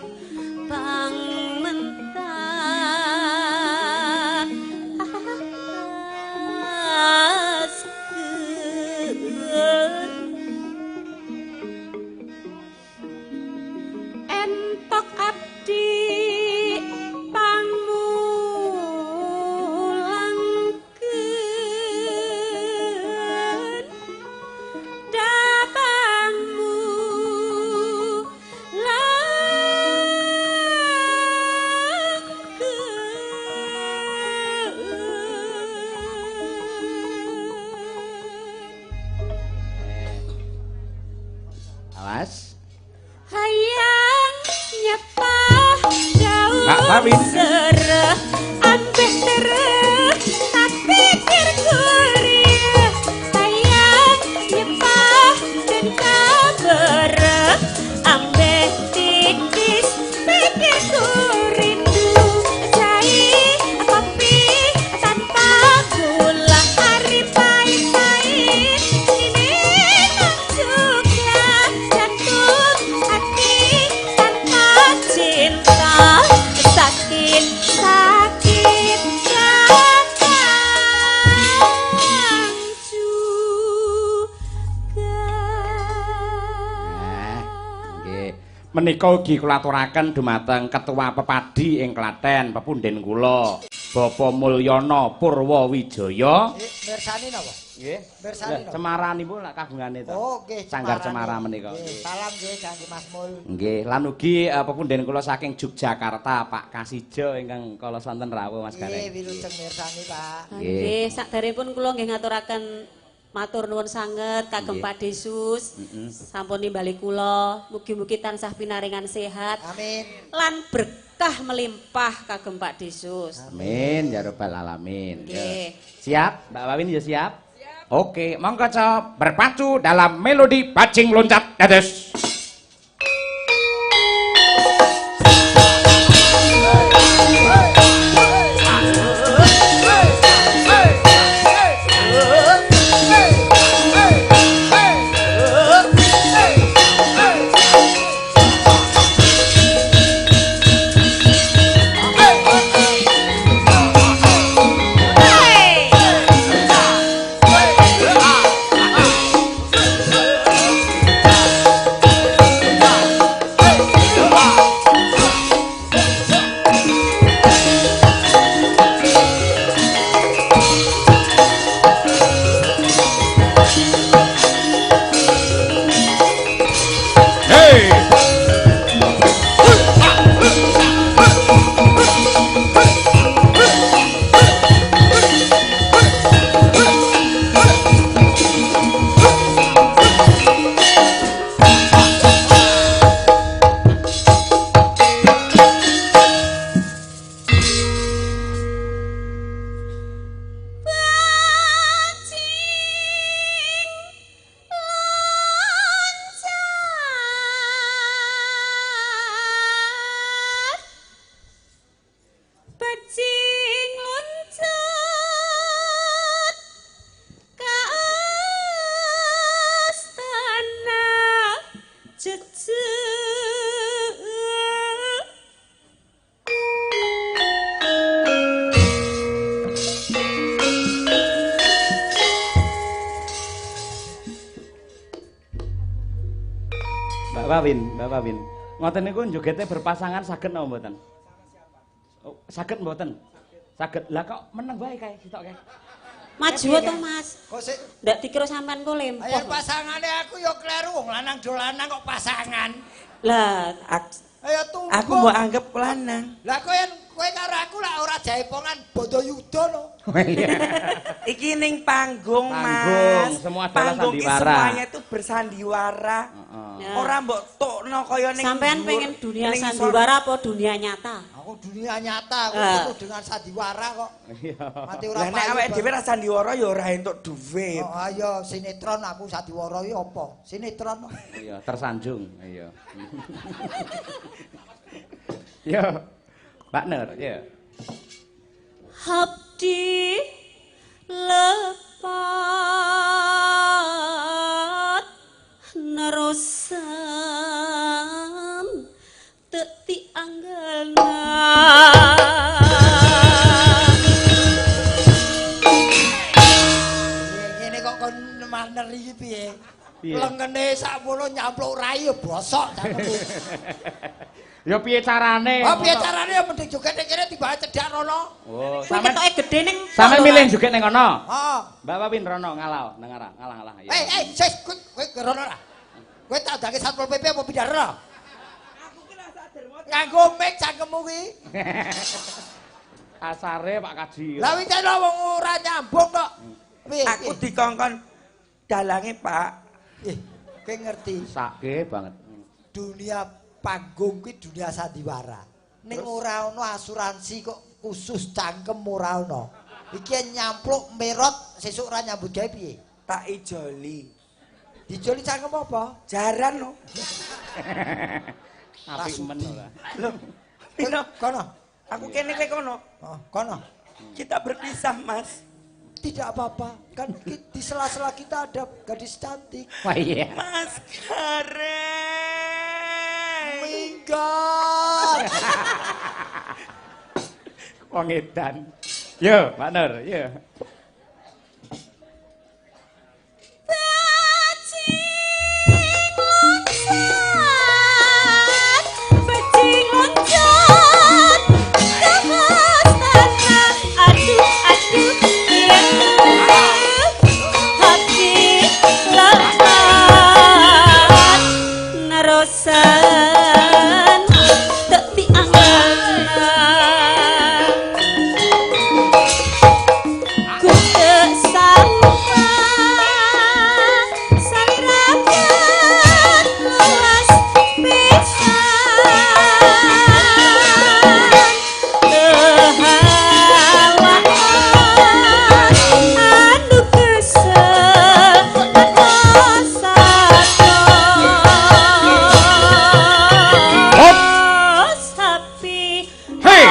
pangmentaskeun entok abdi pangmulangkeun dapangmu langkeun. Awas. Hayang nyepah daun Mbak Wawin. Sereh ambeh tereh tak pikir gurih. Hayang nyepah dan kabereh ambeh titis pikirku rindu. Cai kopi tanpa gula hari pahit-pahit ini tak suka jatuh hati tanpa cinta sakit sakit datang juga. Nah, nggih. Menika ugi kula aturaken dumateng Ketua Pepadi ing Klaten, pepunden kula, Bapak Mulyono Purwowijaya. Mirsani napa? Nggih. Mirsani napa? Cemara niku lak kagungane to. Oh, nggih. Sanggar Cemara menika. Nggih, salam nggih kangge Mas Mul. Nggih, lan ugi pepunden kula saking Yogyakarta, Pak Kasijo ingkang kala sonten rawuh Mas Nggih, Gareng. wilujeng mirsani, Pak. Nggih, sakderengipun kula nggih ngaturaken matur nuwun sanget kagem Nggih. Pak Desus. Sampun nimbali kula, mugi-mugi tansah pinaringan sehat. Amin. Lan berkah melimpah kagem Pak Desus. Amin ya rabbal alamin. Nggih. Siap, Mbak Wawin ya siap? Siap. Oke, monggo co berpacu dalam melodi bajing loncat dados. Hey! Bajing loncat, bajing loncat ka astana jejeg. Mbak Wawin, Mbak Wawin. Ngoten niku jogete berpasangan saged napa mboten? Oh, saged mboten? Saged. Lah kok meneng wae kae sitok kae. Maju to, Mas. Kok sik Ndak dikira sampean kok lempoh. ayo pasangane aku ya kleru wong lanang do lanang kok pasangan. Lah, Ayo tumbuh. Aku mbok anggap lanang. Lah kowe karo aku lah ora jaipongan bondo yuda lho. Iki ning panggung, Mas. Semua adalah panggung sandiwara. Semuanya itu bersandiwara. Ora mbok tokno kaya ning sampean pengen dunia sandiwara apa dunia nyata? Aku dunia nyata, aku butuh dengan sandiwara kok. Mati ora payu. Lah nek awake dhewe ra sandiwara ya ora entuk dhuwit. Oh ayo sinetron aku sandiwara iki apa? Sinetron. Iya, tersanjung. Iya. Yo. Mbak Nur, ya. Abdi lepat nerusan teti anggelna. Ngene kok kon maner iki piye? Lengene sakmono nyampluk rai ya bosok cangkemmu. Ya piye carane? Oh piye carane ya mending joget ning kene timbang cedhak rono. Oh, sampe ketoke gedhe ning sampe milih joget ning kono. Heeh. Mbak Wawin rono ngalah nang arah, ngalah-ngalah. Eh, sis, kowe rono ora? Kowe tak ndake Satpol PP apa pindah rono? Aku ki lah sak dermo. Nganggo mic cangkemmu kuwi. Kasare Pak Kaji. Lah wingi wong ora nyambung kok. Piye? Aku dikongkon dalange, Pak. Kowe ngerti. Sake banget. Dunia panggung kuwi dunia sandiwara. Ning ora ana asuransi kok khusus cangkem ora ana. Iki nyampluk merot sesuk ora nyambut gawe piye? Tak ijoli. Dijoli cangkem apa? Jaran lho. Apik men ora. Lho, pino kono. Aku kene kowe kono. Oh, kono. Kita berpisah, Mas. Tidak apa-apa, kan di sela-sela kita ada gadis cantik. Wah iya. Mas Gareng. Minggat. Wong edan. Yo, Mbak Nur, yo. Bajing loncat, bajing loncat ke astana. Aduh, aduh, hati lepat nerusan teti anggelna. Ku kesangka salirakan luas pisan kehawaan anu kesekosato sapi Hei.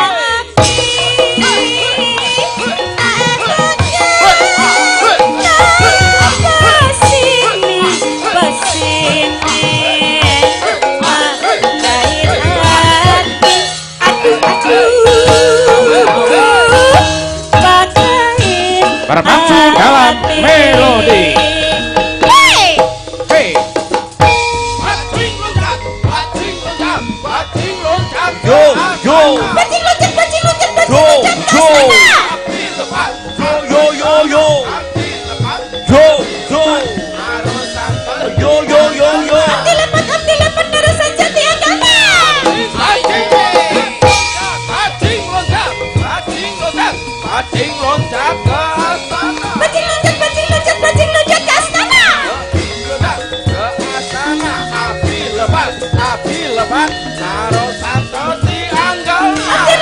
Berpacu dalam melodi. Hey! Hey. Bajing loncat, bajing loncat, bajing loncat. Yo, yo. Bajing loncat, bajing loncat, bajing Yo, loncat ke yo. astana. Api lepas, Yo, yo, yo, yo. api lepas, Yo, yo. harus santai. Yo, yo, yo, yo. Abdi lepat nerusan jati agama. Bajing, bajing loncat, bajing loncat, bajing loncat ke astana. Bajing loncat, bajing loncat, bajing loncat ke astana. Loncat ke astana, api lepas, api lepas, naruh santo di anggal. Abdi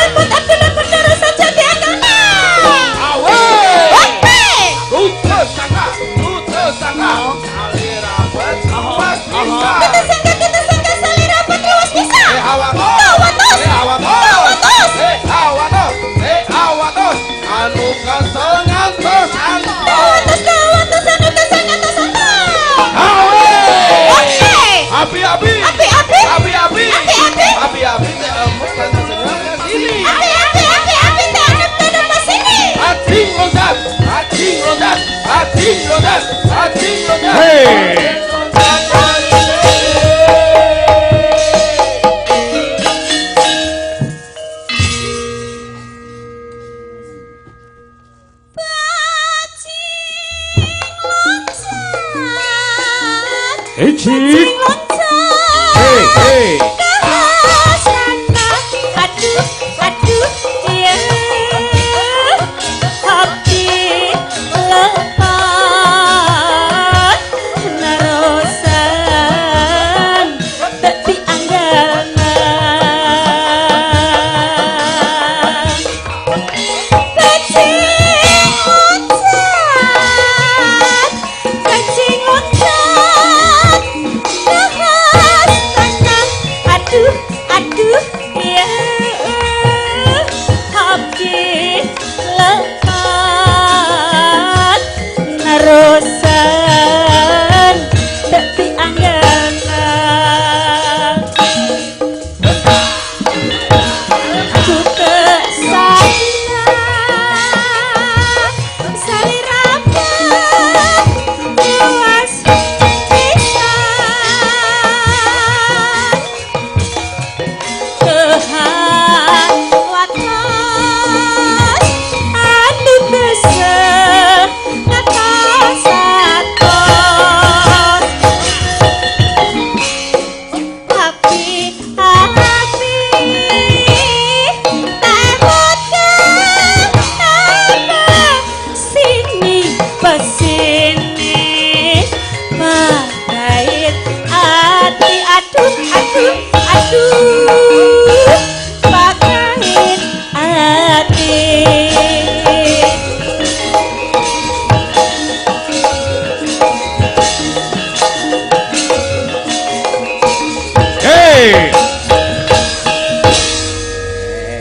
Aduh ya abdi lepat nerus.